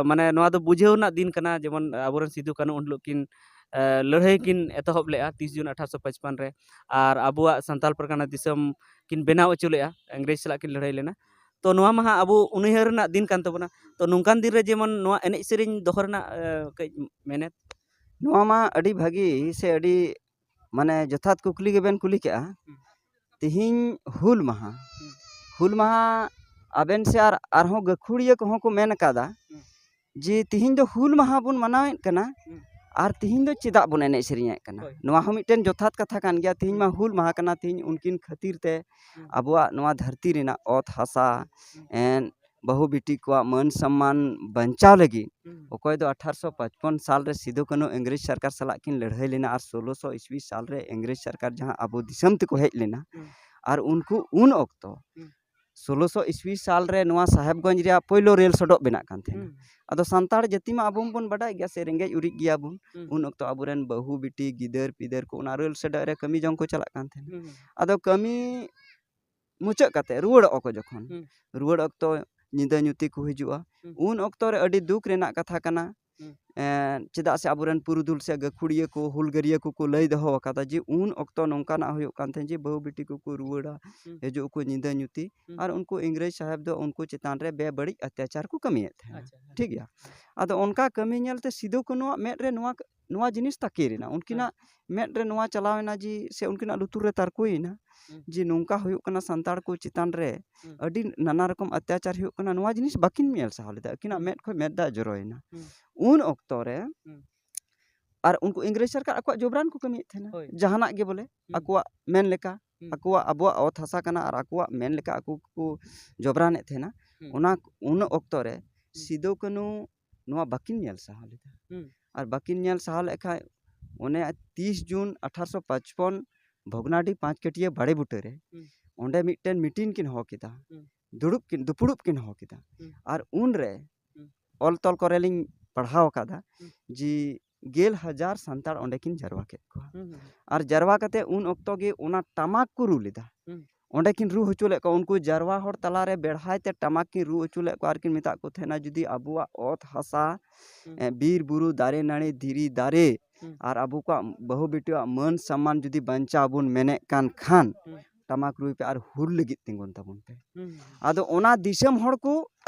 ᱢᱟᱱᱮ ᱱᱚᱣᱟ ᱫᱚ ᱵᱩᱡᱷᱟᱹᱣ ᱨᱮᱱᱟᱜ ᱫᱤᱱ ᱠᱟᱱᱟ, ᱡᱮᱢᱚᱱ ᱟᱵᱚᱨᱮᱱ ᱥᱤᱫᱩ ᱠᱟᱹᱱᱦᱩ ᱩᱱ ᱦᱤᱞᱳᱜ ᱠᱤᱱ ᱞᱟᱹᱲᱦᱟᱹᱭ ᱠᱤᱱ ᱮᱛᱚᱦᱚᱵ ᱞᱮᱫᱼᱟ ᱛᱤᱥ ᱡᱩᱱ ᱟᱴᱷᱟᱨᱚᱥᱚ ᱯᱟᱸᱪᱯᱟᱱ ᱨᱮ᱾ ᱟᱨ ᱟᱵᱚᱣᱟᱜ ᱥᱟᱱᱛᱟᱲ ᱯᱟᱨᱜᱟᱱᱟ ᱫᱤᱥᱚᱢ ᱠᱤᱱ ᱵᱮᱱᱟᱣ ᱦᱚᱪᱚ ᱞᱮᱫᱼᱟ, ᱤᱝᱨᱮᱡᱽ ᱥᱟᱞᱟᱜ ᱠᱤᱱ ᱞᱟᱹᱲᱦᱟᱹᱭ ᱞᱮᱱᱟ᱾ ᱛᱚ ᱱᱚᱣᱟ ᱢᱟ ᱦᱟᱸᱜ ᱟᱵᱚ ᱩᱱᱩᱭᱦᱟᱹᱨ ᱨᱮᱱᱟᱜ ᱫᱤᱱ ᱠᱟᱱ ᱛᱟᱵᱚᱱᱟ᱾ ᱛᱚ ᱱᱚᱝᱠᱟᱱ ᱫᱤᱱ ᱨᱮ ᱡᱮᱢᱚᱱ ᱱᱚᱣᱟ ᱮᱱᱮᱡ ᱥᱮᱨᱮᱧ ᱫᱚᱦᱚ ᱨᱮᱱᱟᱜ ᱠᱟᱹᱡ ᱢᱮᱱᱮᱛ᱾ ᱱᱚᱣᱟ ᱢᱟ ᱟᱹᱰᱤ ᱵᱷᱟᱹᱜᱤ ᱥᱮ ᱟᱹᱰᱤ ᱢᱟᱱᱮ ᱡᱚᱛᱷᱟᱛ ᱠᱩᱠᱞᱤ ᱜᱮᱵᱮᱱ ᱠᱩᱞᱤ ᱠᱮᱜᱼᱟ᱾ ᱛᱤᱦᱤᱧ ᱦᱩᱞ ᱢᱟᱦᱟ, ᱦᱩᱞ ᱢᱟᱦᱟ ᱟᱵᱮᱱ ᱥᱮ ᱟᱨ ᱟᱨᱦᱚᱸ ᱜᱟᱹᱠᱷᱩᱲᱤᱭᱟᱹ ᱠᱚᱦᱚᱸ ᱠᱚ ᱢᱮᱱ ᱟᱠᱟᱫᱟ ᱡᱮ ᱛᱤᱦᱤᱧ ᱫᱚ ᱦᱩᱞ ᱢᱟᱦᱟ ᱵᱚᱱ ᱢᱟᱱᱟᱣᱮᱫ ᱠᱟᱱᱟ, ᱟᱨ ᱛᱤᱦᱤᱧ ᱫᱚ ᱪᱮᱫᱟᱜ ᱵᱚᱱ ᱮᱱᱮᱡ ᱥᱮᱨᱮᱧᱮᱫ ᱠᱟᱱᱟ? ᱦᱳᱭ᱾ ᱱᱚᱣᱟ ᱦᱚᱸ ᱢᱤᱫᱴᱮᱱ ᱡᱚᱛᱷᱟᱛ ᱠᱟᱛᱷᱟ ᱠᱟᱱ ᱜᱮᱭᱟ᱾ ᱛᱤᱦᱤᱧ ᱢᱟ ᱦᱩᱞ ᱢᱟᱦᱟ ᱠᱟᱱᱟ, ᱛᱤᱦᱤᱧ ᱩᱱᱠᱤᱱ ᱠᱷᱟᱹᱛᱤᱨ ᱛᱮ ᱟᱵᱚᱣᱟᱜ ᱱᱚᱣᱟ ᱫᱷᱟᱹᱨᱛᱤ ᱨᱮᱱᱟᱜ ᱚᱛ ᱦᱟᱥᱟ, ᱮᱱ ᱵᱟᱹᱦᱩ ᱵᱤᱴᱤ ᱠᱚᱣᱟᱜ ᱢᱟᱹᱱ ᱥᱚᱢᱢᱟᱱ ᱵᱟᱧᱪᱟᱣ ᱞᱟᱹᱜᱤᱫ ᱚᱠᱚᱭ ᱫᱚ ᱟᱴᱷᱟᱨᱚᱥᱚ ᱯᱟᱸᱪᱯᱚᱱ ᱥᱟᱞ ᱨᱮ ᱥᱤᱫᱩ ᱠᱟᱹᱱᱦᱩ ᱤᱝᱨᱮᱡᱽ ᱥᱚᱨᱠᱟᱨ ᱥᱟᱞᱟᱜ ᱠᱤᱱ ᱞᱟᱹᱲᱦᱟᱹᱭ ᱞᱮᱱᱟ ᱟᱨ ᱥᱳᱞᱳᱥᱚ ᱤᱥᱣᱤ ᱥᱟᱞ ᱨᱮ ᱤᱝᱨᱮᱡᱽ ᱥᱚᱨᱠᱟᱨ ᱡᱟᱦᱟᱸ ᱟᱵᱚ ᱫᱤᱥᱚᱢ ᱛᱮᱠᱚ ᱦᱮᱡ ᱞᱮᱱᱟ, ᱟᱨ ᱩᱱᱠᱩ ᱩᱱ ᱚᱠᱛᱚ ᱥᱳᱞᱳᱥᱚ ᱤᱥᱣᱤ ᱥᱟᱞ ᱨᱮ ᱱᱚᱣᱟ ᱥᱟᱦᱮᱵᱽᱜᱚᱸᱡᱽ ᱨᱮᱭᱟᱜ ᱯᱳᱭᱞᱳ ᱨᱮᱞ ᱥᱚᱰᱚᱜ ᱵᱮᱱᱟᱜ ᱠᱟᱱ ᱛᱟᱦᱮᱱᱟ᱾ ᱟᱫᱚ ᱥᱟᱱᱛᱟᱲ ᱡᱟᱹᱛᱤ ᱢᱟ ᱟᱵᱚ ᱢᱟᱵᱚᱱ ᱵᱟᱰᱟᱭ ᱜᱮᱭᱟ ᱥᱮ ᱨᱮᱸᱜᱮᱡ ᱩᱨᱤᱡ ᱜᱮᱭᱟᱵᱚᱱ᱾ ᱩᱱ ᱚᱠᱛᱚ ᱟᱵᱚᱨᱮᱱ ᱵᱟᱹᱦᱩ ᱵᱤᱴᱤ ᱜᱤᱫᱟᱹᱨ ᱯᱤᱫᱟᱹᱨ ᱠᱚ ᱚᱱᱟ ᱨᱮᱞ ᱥᱚᱰᱚᱜ ᱨᱮ ᱠᱟᱹᱢᱤ ᱡᱚᱝ ᱠᱚ ᱪᱟᱞᱟᱜ ᱠᱟᱱ ᱛᱟᱦᱮᱱᱟ᱾ ᱟᱫᱚ ᱠᱟᱹᱢᱤ ᱢᱩᱪᱟᱹᱫ ᱠᱟᱛᱮ ᱨᱩᱣᱟᱹᱲᱚᱜ ᱟᱠᱚ ᱡᱚᱠᱷᱚᱱ, ᱦᱩᱸ᱾ ᱨᱩᱣᱟᱹᱲ ᱚᱠᱛᱚ ᱧᱤᱫᱟᱹ ᱧᱩᱛᱤ ᱠᱚ ᱦᱤᱡᱩᱜᱼᱟ᱾ ᱦᱩᱸ᱾ ᱩᱱ ᱚᱠᱛᱚ ᱨᱮ ᱟᱹᱰᱤ ᱫᱩᱠ ᱨᱮᱱᱟᱜ ᱠᱟᱛᱷᱟ ᱠᱟᱱᱟ᱾ ᱦᱩᱸ᱾ ᱮᱸ, ᱪᱮᱫᱟᱜ ᱥᱮ ᱟᱵᱚᱨᱮᱱ ᱯᱩᱨᱩᱫᱷᱩᱞ ᱥᱮ ᱜᱟᱹᱠᱷᱩᱲᱤᱭᱟᱹ ᱠᱚ, ᱦᱩᱞᱜᱟᱹᱨᱤᱭᱟᱹ ᱠᱚᱠᱚ ᱞᱟᱹᱭ ᱫᱚᱦᱚ ᱟᱠᱟᱫᱟ ᱡᱮ ᱩᱱ ᱚᱠᱛᱚ ᱱᱚᱝᱠᱟᱱᱟᱜ ᱦᱩᱭᱩᱜ ᱠᱟᱱ ᱛᱟᱦᱮᱸᱫ ᱡᱮ ᱵᱟᱹᱦᱩ ᱵᱤᱴᱤ ᱠᱚᱠᱚ ᱨᱩᱣᱟᱹᱲᱟ, ᱦᱩᱸ᱾ ᱦᱤᱡᱩᱜ ᱟᱠᱚ ᱧᱤᱫᱟᱹ ᱧᱩᱛᱤ, ᱦᱩᱸ᱾ ᱟᱨ ᱩᱱᱠᱩ ᱤᱝᱨᱮᱡᱽ ᱥᱟᱦᱮᱵᱽ ᱫᱚ ᱩᱱᱠᱩ ᱪᱮᱛᱟᱱ ᱨᱮ ᱵᱮᱵᱟᱹᱲᱤᱡ ᱚᱛᱛᱟᱪᱟᱨ ᱠᱚ ᱠᱟᱹᱢᱤᱭᱮᱫ ᱛᱟᱦᱮᱸᱱᱟ᱾ ᱟᱪᱪᱷᱟ, ᱦᱮᱸ᱾ ᱴᱷᱤᱠ ᱜᱮᱭᱟ? ᱦᱮᱸ᱾ ᱟᱫᱚ ᱚᱱᱠᱟ ᱠᱟᱹᱢᱤ ᱧᱮᱞᱛᱮ ᱥᱤᱫᱩ ᱠᱟᱹᱱᱩᱣᱟᱜ ᱢᱮᱫ ᱨᱮ ᱱᱚᱣᱟ, ᱱᱚᱣᱟ ᱡᱤᱱᱤᱥ ᱛᱟᱠᱮᱨ ᱮᱱᱟ᱾ ᱩᱱᱠᱤᱱᱟᱜ ᱦᱮᱸ᱾ ᱢᱮᱫ ᱨᱮ ᱱᱚᱣᱟ ᱪᱟᱞᱟᱣ ᱮᱱᱟ ᱡᱮ, ᱥᱮ ᱩᱱᱠᱤᱱᱟᱜ ᱞᱩᱛᱩᱨ ᱨᱮ ᱛᱟᱨᱠᱳᱭᱮᱱᱟ ᱦᱩᱸ᱾ ᱡᱮ ᱱᱚᱝᱠᱟ ᱦᱩᱭᱩᱜ ᱠᱟᱱᱟ ᱥᱟᱱᱛᱟᱲ ᱠᱚ ᱪᱮᱛᱟᱱ ᱨᱮ, ᱦᱩᱸ᱾ ᱟᱹᱰᱤ ᱱᱟᱱᱟ ᱨᱚᱠᱚᱢ ᱚᱛᱛᱟᱪᱟᱨ ᱦᱩᱭᱩᱜ ᱠᱟᱱᱟ, ᱱᱚᱣᱟ ᱡᱤᱱᱤᱥ ᱵᱟᱹᱠᱤᱱ ᱧᱮᱞ ᱥᱟᱦᱟᱣ ᱞᱮᱫᱟ᱾ ᱟᱹᱠᱤᱱᱟᱜ ᱦᱩᱸ᱾ ᱢᱮᱫ ᱠᱷᱚᱱ ᱢᱮᱫ ᱫᱟᱜ ᱡᱚᱨᱚᱭᱮᱱᱟ᱾ ᱦᱩᱸ᱾ ᱩᱱ ᱚᱠᱛᱚ ᱨᱮ ᱦᱩᱸ᱾ ᱟᱨ ᱩᱱᱠᱩ ᱤᱝᱨᱮᱡᱽ ᱥᱚᱨᱠᱟᱨ ᱟᱠᱚᱣᱟᱜ ᱡᱚᱵᱽᱨᱟᱱ ᱠᱚ ᱠᱟᱹᱢᱤᱭᱮᱫ ᱛᱟᱦᱮᱱᱟ᱾ ᱦᱳᱭ᱾ ᱡᱟᱦᱟᱱᱟᱜ ᱜᱮ ᱵᱚᱞᱮ, ᱦᱩᱸ᱾ ᱟᱠᱚᱣᱟᱜ ᱢᱮᱱ ᱞᱮᱠᱟ, ᱦᱩᱸ᱾ ᱟᱠᱚᱣᱟᱜ, ᱟᱵᱚᱣᱟᱜ ᱚᱛ ᱦᱟᱥᱟ ᱠᱟᱱᱟ ᱟᱨ ᱟᱠᱚᱣᱟᱜ ᱢᱮᱱ ᱞᱮᱠᱟ ᱟᱠᱚ ᱠᱚ ᱡᱚᱵᱽᱨᱟᱱᱮᱫ ᱛᱟᱦᱮᱱᱟ᱾ ᱦᱩᱸ᱾ ᱚᱱᱟ, ᱩᱱ ᱚᱠᱛᱚ ᱨᱮ ᱦᱩᱸ᱾ ᱥᱤᱫᱩ ᱠᱟᱹᱱᱩ ᱱᱚᱣᱟ ᱵᱟᱹᱠᱤᱱ ᱧᱮᱞ ᱥᱟᱦᱟᱣ ᱞᱮᱫᱟ᱾ ᱦᱩᱸ᱾ ᱟᱨ ᱵᱟᱹᱠᱤᱱ ᱧᱮᱞ ᱥᱟᱦᱟᱣ ᱞᱮᱫ ᱠᱷᱟᱡ, ᱚᱱᱮ ᱛᱤᱥ ᱡᱩᱱ ᱟᱴᱷᱟᱨᱚᱥᱚ ᱯᱟᱸᱪᱯᱚᱱ ᱵᱷᱚᱜᱽᱱᱟᱰᱤ ᱯᱟᱸᱪ ᱠᱟᱹᱴᱤᱭᱟᱹ ᱵᱟᱲᱮ ᱵᱩᱴᱟᱹ ᱨᱮ ᱦᱩᱸ᱾ ᱚᱸᱰᱮ ᱢᱤᱫᱴᱮᱱ meeting ᱠᱤᱱ ᱦᱚᱦᱚ ᱠᱮᱫᱟ᱾ ᱦᱩᱸ᱾ ᱫᱩᱲᱩᱵ ᱠᱤᱱ, ᱫᱩᱯᱲᱩᱵ ᱠᱤᱱ ᱦᱚᱦᱚ ᱠᱮᱫᱟ᱾ ᱦᱩᱸ᱾ ᱟᱨ ᱩᱱᱨᱮ ᱦᱩᱸ᱾ ᱚᱞ ᱛᱚᱞ ᱠᱚᱨᱮ ᱞᱤᱧ ᱯᱟᱲᱦᱟᱣ ᱟᱠᱟᱫᱟ ᱦᱩᱸ᱾ ᱡᱮ ᱜᱮᱞ ᱦᱟᱡᱟᱨ ᱥᱟᱱᱛᱟᱲ ᱚᱸᱰᱮ ᱠᱤᱱ ᱡᱟᱨᱣᱟ ᱠᱮᱫ ᱠᱚᱣᱟ᱾ ᱦᱩᱸ, ᱦᱩᱸ, ᱦᱩᱸ᱾ ᱟᱨ ᱡᱟᱨᱣᱟ ᱠᱟᱛᱮ ᱩᱱ ᱚᱠᱛᱚ ᱜᱮ ᱚᱱᱟ ᱴᱟᱢᱟᱠ ᱠᱚ ᱨᱩ ᱞᱮᱫᱟ᱾ ᱦᱩᱸ᱾ ᱚᱸᱰᱮ ᱠᱤᱱ ᱨᱩ ᱦᱚᱪᱚ ᱞᱮᱫ ᱠᱚᱣᱟ᱾ ᱩᱱᱠᱩ ᱡᱟᱨᱣᱟ ᱦᱚᱲ ᱛᱟᱞᱟᱨᱮ ᱵᱮᱲᱦᱟᱭ ᱛᱮ ᱴᱟᱢᱟᱠ ᱠᱤᱱ ᱨᱩ ᱦᱚᱪᱚ ᱞᱮᱫ ᱠᱚᱣᱟ ᱟᱨ ᱠᱤᱱ ᱢᱮᱛᱟᱜ ᱠᱚ ᱛᱟᱦᱮᱱᱟ, ᱡᱩᱫᱤ ᱟᱵᱚᱣᱟᱜ ᱚᱛ ᱦᱟᱥᱟ, ᱦᱩᱸ᱾ ᱮ, ᱵᱤᱨ ᱵᱩᱨᱩ, ᱫᱟᱨᱮ ᱱᱟᱹᱲᱤ, ᱫᱷᱤᱨᱤ ᱫᱟᱨᱮ ᱦᱩᱸ᱾ ᱟᱨ ᱟᱵᱚ ᱠᱚᱣᱟᱜ ᱵᱟᱹᱦᱩ ᱵᱤᱴᱤᱭᱟᱜ ᱢᱟᱹᱱ ᱥᱚᱢᱢᱟᱱ ᱡᱩᱫᱤ ᱵᱟᱧᱪᱟᱣ ᱵᱚᱱ ᱢᱮᱱᱮᱫ ᱠᱟᱱ ᱠᱷᱟᱱ, ᱦᱩᱸ᱾ ᱴᱟᱢᱟᱠ ᱨᱩᱭ ᱯᱮ ᱟᱨ ᱦᱩᱞ ᱞᱟᱹᱜᱤᱫ ᱛᱤᱸᱜᱩᱱ ᱛᱟᱵᱚᱱ ᱯᱮ᱾ ᱦᱩᱸ᱾ ᱟᱫᱚ ᱚᱱᱟ ᱫᱤᱥᱚᱢ ᱦᱚᱲ ᱠᱚ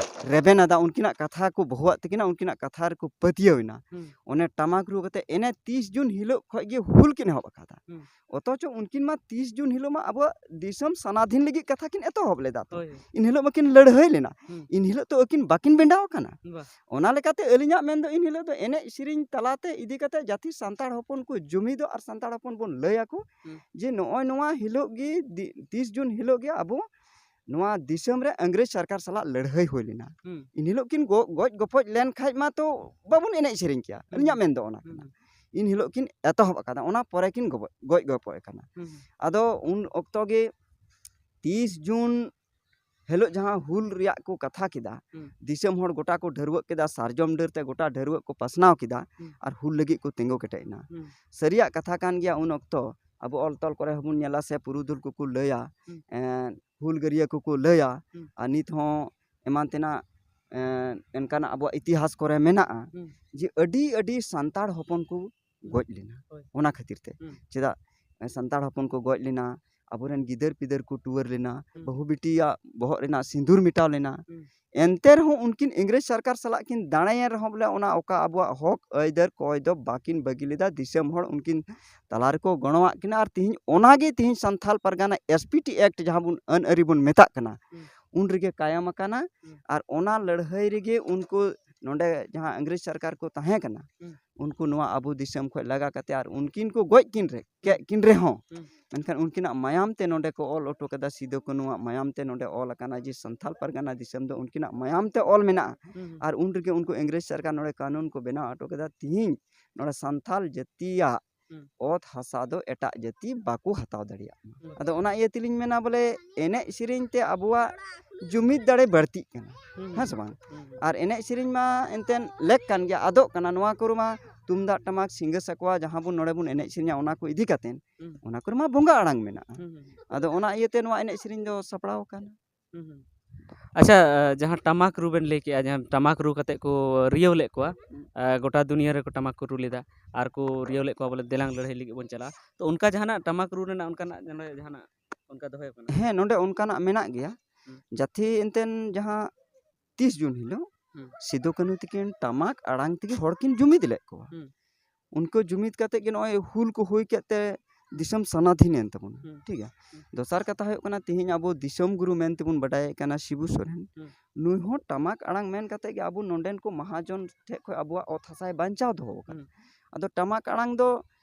ᱨᱮᱵᱮᱱ ᱟᱫᱟ, ᱩᱱᱠᱤᱱᱟᱜ ᱠᱟᱛᱷᱟ ᱠᱚ ᱵᱚᱦᱚᱣᱟᱫ ᱛᱟᱹᱠᱤᱱᱟ, ᱩᱱᱠᱤᱱᱟᱜ ᱠᱟᱛᱷᱟ ᱨᱮᱠᱚ ᱯᱟᱹᱛᱭᱟᱹᱣ ᱮᱱᱟ᱾ ᱦᱩᱸ᱾ ᱚᱱᱮ ᱴᱟᱢᱟᱠ ᱨᱩ ᱠᱟᱛᱮ ᱮᱱᱮ ᱛᱤᱥ ᱡᱩᱱ ᱦᱤᱞᱳᱜ ᱠᱷᱚᱡ ᱜᱮ ᱦᱩᱞ ᱠᱤᱱ ᱮᱦᱚᱵ ᱟᱠᱟᱫᱟ᱾ ᱦᱩᱸ᱾ ᱚᱛᱷᱚᱪᱚ ᱩᱱᱠᱤᱱ ᱢᱟ ᱛᱤᱥ ᱡᱩᱱ ᱦᱤᱞᱳᱜ ᱢᱟ ᱟᱵᱚᱣᱟᱜ ᱫᱤᱥᱚᱢ ᱥᱟᱱᱟᱫᱷᱤᱱ ᱞᱟᱹᱜᱤᱫ ᱠᱟᱛᱷᱟ ᱠᱤᱱ ᱮᱛᱚᱦᱚᱵ ᱞᱮᱫᱟ ᱛᱚ᱾ ᱦᱳᱭ, ᱦᱳᱭ᱾ ᱤᱱ ᱦᱤᱞᱳᱜ ᱢᱟᱠᱤᱱ ᱞᱟᱹᱲᱦᱟᱹᱭ ᱞᱮᱱᱟ᱾ ᱦᱩᱸ᱾ ᱤᱱ ᱦᱤᱞᱳᱜ ᱛᱚ ᱟᱹᱠᱤᱱ ᱵᱟᱠᱤᱱ ᱵᱮᱸᱰᱟᱣ ᱟᱠᱟᱱᱟ᱾ ᱵᱟ᱾ ᱚᱱᱟ ᱞᱮᱠᱟᱛᱮ ᱟᱹᱞᱤᱧᱟᱜ ᱢᱮᱱ ᱫᱚ ᱤᱱ ᱦᱤᱞᱳᱜ ᱫᱚ ᱮᱱᱮᱡ ᱥᱮᱨᱮᱧ ᱛᱟᱞᱟᱛᱮ ᱤᱫᱤ ᱠᱟᱛᱮ ᱡᱟᱹᱛᱤ ᱥᱟᱱᱛᱟᱲ ᱦᱚᱯᱚᱱ ᱠᱚ ᱡᱩᱢᱤᱫᱚᱜ ᱟᱨ ᱥᱟᱱᱛᱟᱲ ᱦᱚᱯᱚᱱ ᱵᱚᱱ ᱞᱟᱹᱭ ᱟᱠᱚ ᱦᱩᱸ᱾ ᱡᱮ ᱱᱚᱜᱼᱚᱭ ᱱᱚᱣᱟ ᱦᱤᱞᱳᱜ ᱜᱮ ᱫᱤ-, ᱛᱤᱥ ᱡᱩᱱ ᱦᱤᱞᱳᱜ ᱜᱮ ᱟᱵᱚ ᱱᱚᱣᱟ ᱫᱤᱥᱚᱢ ᱨᱮ ᱤᱝᱨᱮᱡᱽ ᱥᱚᱨᱠᱟᱨ ᱥᱟᱞᱟᱜ ᱞᱟᱹᱲᱦᱟᱹᱭ ᱦᱩᱭ ᱞᱮᱱᱟ᱾ ᱦᱩᱸ᱾ ᱤᱱ ᱦᱤᱞᱳᱜ ᱠᱤᱱ ᱜᱚ-, ᱜᱚᱡ ᱜᱚᱯᱚᱡ ᱞᱮᱱ ᱠᱷᱟᱡ ᱢᱟ ᱛᱚ ᱵᱟᱵᱚᱱ ᱮᱱᱮᱡ ᱥᱮᱨᱮᱧ ᱠᱮᱭᱟ᱾ ᱦᱩᱸ᱾ ᱟᱹᱞᱤᱧᱟᱜ ᱢᱮᱱ ᱫᱚ ᱚᱱᱟ ᱦᱩᱸ᱾ ᱠᱟᱱᱟ᱾ ᱤᱱ ᱦᱤᱞᱳᱜ ᱠᱤᱱ ᱮᱛᱚᱦᱚᱵ ᱟᱠᱟᱫᱟ, ᱚᱱᱟ ᱯᱚᱨᱮ ᱠᱤᱱ ᱜᱚᱵᱚ-, ᱜᱚᱡ ᱜᱚᱯᱚᱡ ᱟᱠᱟᱱᱟ᱾ ᱦᱩᱸ᱾ ᱟᱫᱚ ᱩᱱ ᱚᱠᱛᱚ ᱜᱮ ᱛᱤᱥ ᱡᱩᱱ ᱦᱤᱞᱳᱜ ᱡᱟᱦᱟᱸ ᱦᱩᱞ ᱨᱮᱭᱟᱜ ᱠᱚ ᱠᱟᱛᱷᱟ ᱠᱮᱫᱟ, ᱦᱩᱸ᱾ ᱫᱤᱥᱚᱢ ᱦᱚᱲ ᱜᱚᱴᱟ ᱠᱚ ᱰᱷᱟᱹᱨᱣᱟᱹᱜ ᱠᱮᱫᱟ, ᱥᱟᱨᱡᱚᱢ ᱰᱟᱹᱨ ᱛᱮ ᱜᱚᱴᱟ ᱰᱷᱟᱹᱨᱣᱟᱹᱜ ᱠᱚ ᱯᱟᱥᱱᱟᱣ ᱠᱮᱫᱟ ᱦᱩᱸ᱾ ᱟᱨ ᱦᱩᱞ ᱞᱟᱹᱜᱤᱫ ᱠᱚ ᱛᱤᱸᱜᱩ ᱠᱮᱴᱮᱡ ᱮᱱᱟ᱾ ᱦᱩᱸ᱾ ᱥᱟᱹᱨᱤᱭᱟᱜ ᱠᱟᱛᱷᱟ ᱠᱟᱱ ᱜᱮᱭᱟ, ᱩᱱ ᱚᱠᱛᱚ ᱟᱵᱚ ᱚᱞ ᱛᱚᱞ ᱠᱚᱨᱮ ᱦᱚᱸᱵᱚᱱ ᱧᱮᱞᱟ ᱥᱮ ᱯᱩᱨᱩᱫᱷᱩᱞ ᱠᱚᱠᱚ ᱞᱟᱹᱭᱟ, ᱦᱩᱸ᱾ ᱮᱸ, ᱦᱩᱞᱜᱟᱹᱨᱭᱟᱹ ᱠᱚᱠᱚ ᱞᱟᱹᱭᱟ, ᱦᱩᱸ᱾ ᱟᱨ ᱱᱤᱛ ᱦᱚᱸ ᱮᱢᱟᱱ ᱛᱮᱱᱟᱜ, ᱮᱸ, ᱚᱱᱠᱟᱱᱟᱜ ᱟᱵᱚᱣᱟᱜ ᱤᱛᱤᱦᱟᱥ ᱠᱚᱨᱮ ᱢᱮᱱᱟᱜᱼᱟ ᱦᱩᱸ᱾ ᱡᱮ ᱟᱹᱰᱤ ᱟᱹᱰᱤ ᱥᱟᱱᱛᱟᱲ ᱦᱚᱯᱚᱱ ᱠᱚ ᱦᱩᱸ᱾ ᱜᱚᱡ ᱞᱮᱱᱟ᱾ ᱦᱳᱭ᱾ ᱚᱱᱟ ᱠᱷᱟᱹᱛᱤᱨ ᱛᱮ ᱦᱩᱸ᱾ ᱪᱮᱫᱟᱜ, ᱮᱸ, ᱥᱟᱱᱛᱟᱲ ᱦᱚᱯᱚᱱ ᱠᱚ ᱜᱚᱡ ᱞᱮᱱᱟ, ᱟᱵᱚᱨᱮᱱ ᱜᱤᱫᱟᱹᱨ ᱯᱤᱫᱟᱹᱨ ᱠᱚ ᱴᱩᱣᱟᱹᱨ ᱞᱮᱱᱟ, ᱦᱩᱸ᱾ ᱵᱟᱹᱦᱩ ᱵᱤᱴᱤᱭᱟᱜ ᱵᱚᱦᱚᱜ ᱨᱮᱱᱟᱜ ᱥᱤᱸᱫᱩᱨ ᱢᱮᱴᱟᱣ ᱞᱮᱱᱟ᱾ ᱦᱩᱸ᱾ ᱮᱱᱛᱮ ᱨᱮᱦᱚᱸ ᱩᱱᱠᱤᱱ ᱤᱝᱨᱮᱡᱽ ᱥᱚᱨᱠᱟᱨ ᱥᱟᱞᱟᱜ ᱠᱤᱱ ᱫᱟᱲᱮᱭᱮᱱ ᱨᱮᱦᱚᱸ ᱵᱚᱞᱮ ᱚᱱᱟ ᱚᱠᱟ ᱟᱵᱚᱣᱟᱜ ᱦᱚᱠ ᱟᱹᱭᱫᱟᱹᱨ ᱠᱚᱭ ᱫᱚ ᱵᱟᱹᱠᱤᱱ ᱵᱟᱹᱜᱤ ᱞᱮᱫᱟ᱾ ᱫᱤᱥᱚᱢ ᱦᱚᱲ ᱩᱱᱠᱤᱱ ᱛᱟᱞᱟ ᱨᱮᱠᱚ ᱜᱚᱲᱚᱣᱟᱜ ᱠᱤᱱᱟ ᱟᱨ ᱛᱤᱦᱤᱧ ᱚᱱᱟᱜᱮ ᱛᱤᱦᱤᱧ ᱥᱟᱱᱛᱷᱟᱞ ᱯᱟᱨᱜᱟᱱᱟ S P T Act ᱡᱟᱦᱟᱸ ᱵᱚᱱ ᱟᱹᱱ ᱟᱹᱨᱤ ᱵᱚᱱ ᱢᱮᱛᱟᱜ ᱠᱟᱱᱟ, ᱦᱩᱸ᱾ ᱩᱱ ᱨᱮᱜᱮ ᱠᱟᱭᱟᱢ ᱟᱠᱟᱱᱟ᱾ ᱦᱩᱸ᱾ ᱟᱨ ᱚᱱᱟ ᱞᱟᱹᱲᱦᱟᱹᱭ ᱨᱮᱜᱮ ᱩᱱᱠᱩ ᱱᱚᱰᱮ ᱡᱟᱦᱟᱸ ᱤᱝᱨᱮᱡᱽ ᱥᱚᱨᱠᱟᱨ ᱠᱚ ᱛᱟᱦᱮᱸ ᱠᱟᱱᱟ, ᱦᱩᱸ᱾ ᱩᱱᱠᱩ ᱱᱚᱣᱟ ᱟᱵᱚ ᱫᱤᱥᱚᱢ ᱠᱷᱚᱱ ᱞᱟᱜᱟ ᱠᱟᱛᱮ ᱟᱨ ᱩᱱᱠᱤᱱ ᱠᱚ ᱜᱚᱡ ᱠᱤᱱ ᱨᱮ, ᱠᱮᱫ ᱠᱤᱱ ᱨᱮᱦᱚᱸ, ᱦᱩᱸ᱾ ᱢᱮᱱᱠᱷᱟᱱ ᱩᱱᱠᱤᱱᱟᱜ ᱢᱟᱭᱟᱢ ᱛᱮ ᱱᱚᱰᱮ ᱠᱚ ᱚᱞ ᱦᱚᱴᱚ ᱠᱟᱫᱟ, ᱥᱤᱫᱩ ᱠᱟᱹᱱᱩᱣᱟᱜ ᱢᱟᱭᱟᱢ ᱛᱮ ᱱᱚᱰᱮ ᱚᱞ ᱟᱠᱟᱱᱟ ᱡᱮ ᱥᱟᱱᱛᱷᱟᱞ ᱯᱟᱨᱜᱟᱱᱟ ᱫᱤᱥᱚᱢ ᱫᱚ ᱩᱱᱠᱤᱱᱟᱜ ᱢᱟᱭᱟᱢ ᱛᱮ ᱚᱞ ᱢᱮᱱᱟᱜᱼᱟ᱾ ᱦᱩᱸ, ᱦᱩᱸ᱾ ᱟᱨ ᱩᱱ ᱨᱮᱜᱮ ᱩᱱᱠᱩ ᱤᱝᱨᱮᱡᱽ ᱥᱚᱨᱠᱟᱨ ᱱᱚᱰᱮ ᱠᱟᱹᱱᱩᱱ ᱠᱚ ᱵᱮᱱᱟᱣ ᱦᱚᱴᱚ ᱠᱟᱫᱟ᱾ ᱛᱤᱦᱤᱧ ᱱᱚᱰᱮ ᱥᱟᱱᱛᱷᱟᱞ ᱡᱟᱹᱛᱤᱭᱟᱜ ᱦᱩᱸ᱾ ᱚᱛ ᱦᱟᱥᱟ ᱫᱚ ᱮᱴᱟᱜ ᱡᱟᱹᱛᱤ ᱵᱟᱠᱚ ᱦᱟᱛᱟᱣ ᱫᱟᱲᱮᱭᱟᱜ ᱢᱟ᱾ ᱦᱩᱸ᱾ ᱟᱫᱚ ᱚᱱᱟ ᱤᱭᱟᱹ ᱛᱮᱞᱤᱧ ᱢᱮᱱᱟ ᱵᱚᱞᱮ ᱮᱱᱮᱡ ᱥᱮᱨᱮᱧ ᱛᱮ ᱟᱵᱚᱣᱟᱜ ᱡᱩᱢᱤᱫ ᱫᱟᱲᱮ ᱵᱟᱹᱲᱛᱤᱜ ᱠᱟᱱᱟ᱾ ᱦᱩᱸ, ᱦᱮᱸ ᱥᱮ ᱵᱟᱝ? ᱦᱩᱸ, ᱦᱩᱸ᱾ ᱟᱨ ᱮᱱᱮᱡ ᱥᱮᱨᱮᱧ ᱢᱟ ᱮᱱᱛᱮᱫ ᱞᱮᱠ ᱠᱟᱱ ᱜᱮᱭᱟ, ᱟᱫᱚᱜ ᱠᱟᱱᱟ᱾ ᱱᱚᱣᱟ ᱠᱚᱨᱮ ᱢᱟ ᱛᱩᱢᱫᱟᱜ ᱴᱟᱢᱟᱠ ᱥᱤᱸᱜᱟᱹ ᱥᱟᱠᱣᱟ ᱡᱟᱦᱟᱸ ᱵᱚᱱ ᱱᱚᱰᱮ ᱵᱚᱱ ᱮᱱᱮᱡ ᱥᱮᱨᱮᱧᱟ, ᱚᱱᱟ ᱠᱚ ᱤᱫᱤ ᱠᱟᱛᱮ, ᱦᱩᱸ᱾ ᱚᱱᱟ ᱠᱚᱨᱮ ᱢᱟ ᱵᱚᱸᱜᱟ ᱟᱲᱟᱝ ᱢᱮᱱᱟᱜᱼᱟ᱾ ᱦᱩᱸ, ᱦᱩᱸ, ᱦᱩᱸ, ᱟᱫᱚ ᱚᱱᱟ ᱤᱭᱟᱹᱛᱮ ᱱᱚᱣᱟ ᱮᱱᱮᱡ ᱥᱮᱨᱮᱧ ᱫᱚ ᱥᱟᱯᱲᱟᱣ ᱟᱠᱟᱱᱟ᱾ ᱦᱩᱸ, ᱦᱩᱸ᱾ ᱟᱪᱪᱷᱟ, ᱡᱟᱦᱟᱸ ᱴᱟᱢᱟᱠ ᱨᱩ ᱵᱮᱱ ᱞᱟᱹᱭ ᱠᱮᱜᱼᱟ, ᱡᱟᱦᱟᱸ ᱴᱟᱢᱟᱠ ᱨᱩ ᱠᱟᱛᱮ ᱠᱚ ᱨᱤᱭᱟᱹᱣ ᱞᱮᱫ ᱠᱚᱣᱟ, ᱦᱩᱸ᱾ ᱜᱚᱴᱟ ᱫᱩᱱᱤᱭᱟᱹ ᱨᱮᱠᱚ ᱴᱟᱢᱟᱠ ᱠᱚ ᱨᱩ ᱞᱮᱫᱟ, ᱟᱨ ᱠᱚ ᱨᱤᱭᱟᱹᱣ ᱞᱮᱫ ᱠᱚᱣᱟ ᱵᱚᱞᱮ, "ᱫᱮᱞᱟᱝ ᱞᱟᱹᱲᱦᱟᱹᱭ ᱞᱟᱹᱜᱤᱫ ᱵᱚᱱ ᱪᱟᱞᱟᱜᱼᱟ", ᱛᱚ ᱚᱱᱠᱟ ᱡᱟᱦᱟᱱᱟᱜ ᱴᱟᱢᱟᱠ ᱨᱩ ᱨᱮᱱᱟᱜ ᱚᱱᱠᱟᱱᱟᱜ ᱡᱟᱦᱟᱱᱟᱜ ᱚᱱᱠᱟ ᱫᱚᱦᱚᱭ ᱠᱟᱱᱟ? ᱦᱮᱸ, ᱱᱚᱰᱮ ᱚᱱᱠᱟᱱᱟᱜ ᱢᱮᱱᱟᱜ ᱜᱮᱭᱟ᱾ ᱦᱩᱸ᱾ ᱡᱟᱛᱮ ᱮᱱᱛᱮᱱ ᱡᱟᱦᱟᱸ ᱛᱤᱥ ᱡᱩᱱ ᱦᱤᱞᱳᱜ ᱦᱩᱸ᱾ ᱥᱤᱫᱩ ᱠᱟᱹᱱᱦᱩ ᱛᱤᱠᱤᱱ ᱴᱟᱢᱟᱠ ᱟᱲᱟᱝ ᱛᱮᱜᱮ ᱦᱚᱲ ᱠᱤᱱ ᱡᱩᱢᱤᱫ ᱞᱮᱫ ᱠᱚᱣᱟ᱾ ᱦᱩᱸ᱾ ᱩᱱᱠᱩ ᱡᱩᱢᱤᱫ ᱠᱟᱛᱮ ᱜᱮ ᱱᱚᱜᱼᱚᱭ ᱦᱩᱞ ᱠᱚ ᱦᱩᱭ ᱠᱮᱫ ᱛᱮ ᱫᱤᱥᱚᱢ ᱥᱟᱱᱟᱫᱷᱤᱱ ᱮᱱ ᱛᱟᱵᱚᱱᱟ᱾ ᱦᱩᱸ᱾ ᱴᱷᱤᱠ ᱜᱮᱭᱟ? ᱦᱩᱸ᱾ ᱫᱚᱥᱟᱨ ᱠᱟᱛᱷᱟ ᱦᱩᱭᱩᱜ ᱠᱟᱱᱟ, ᱛᱤᱦᱤᱧ ᱟᱵᱚ ᱫᱤᱥᱚᱢ ᱜᱩᱨᱩ ᱢᱮᱱ ᱛᱮᱵᱚᱱ ᱵᱟᱰᱟᱭᱮ ᱠᱟᱱᱟ ᱥᱤᱵᱩ ᱥᱚᱨᱮᱱ᱾ ᱦᱩᱸ᱾ ᱱᱩᱭ ᱦᱚᱸ ᱴᱟᱢᱟᱠ ᱟᱲᱟᱝ ᱢᱮᱱ ᱠᱟᱛᱮ ᱜᱮ ᱟᱵᱚ ᱱᱚᱰᱮᱱ ᱠᱚ ᱢᱟᱦᱟᱡᱚᱱ ᱴᱷᱮᱡ ᱠᱷᱚᱡ ᱟᱵᱚᱣᱟᱜ ᱚᱛ ᱦᱟᱥᱟᱭ ᱵᱟᱧᱪᱟᱣ ᱫᱚᱦᱚ ᱟᱠᱟᱫᱟ᱾ ᱦᱩᱸ᱾ ᱟᱫᱚ ᱴᱟᱢᱟᱠ ᱟᱲᱟᱝ ᱫᱚ,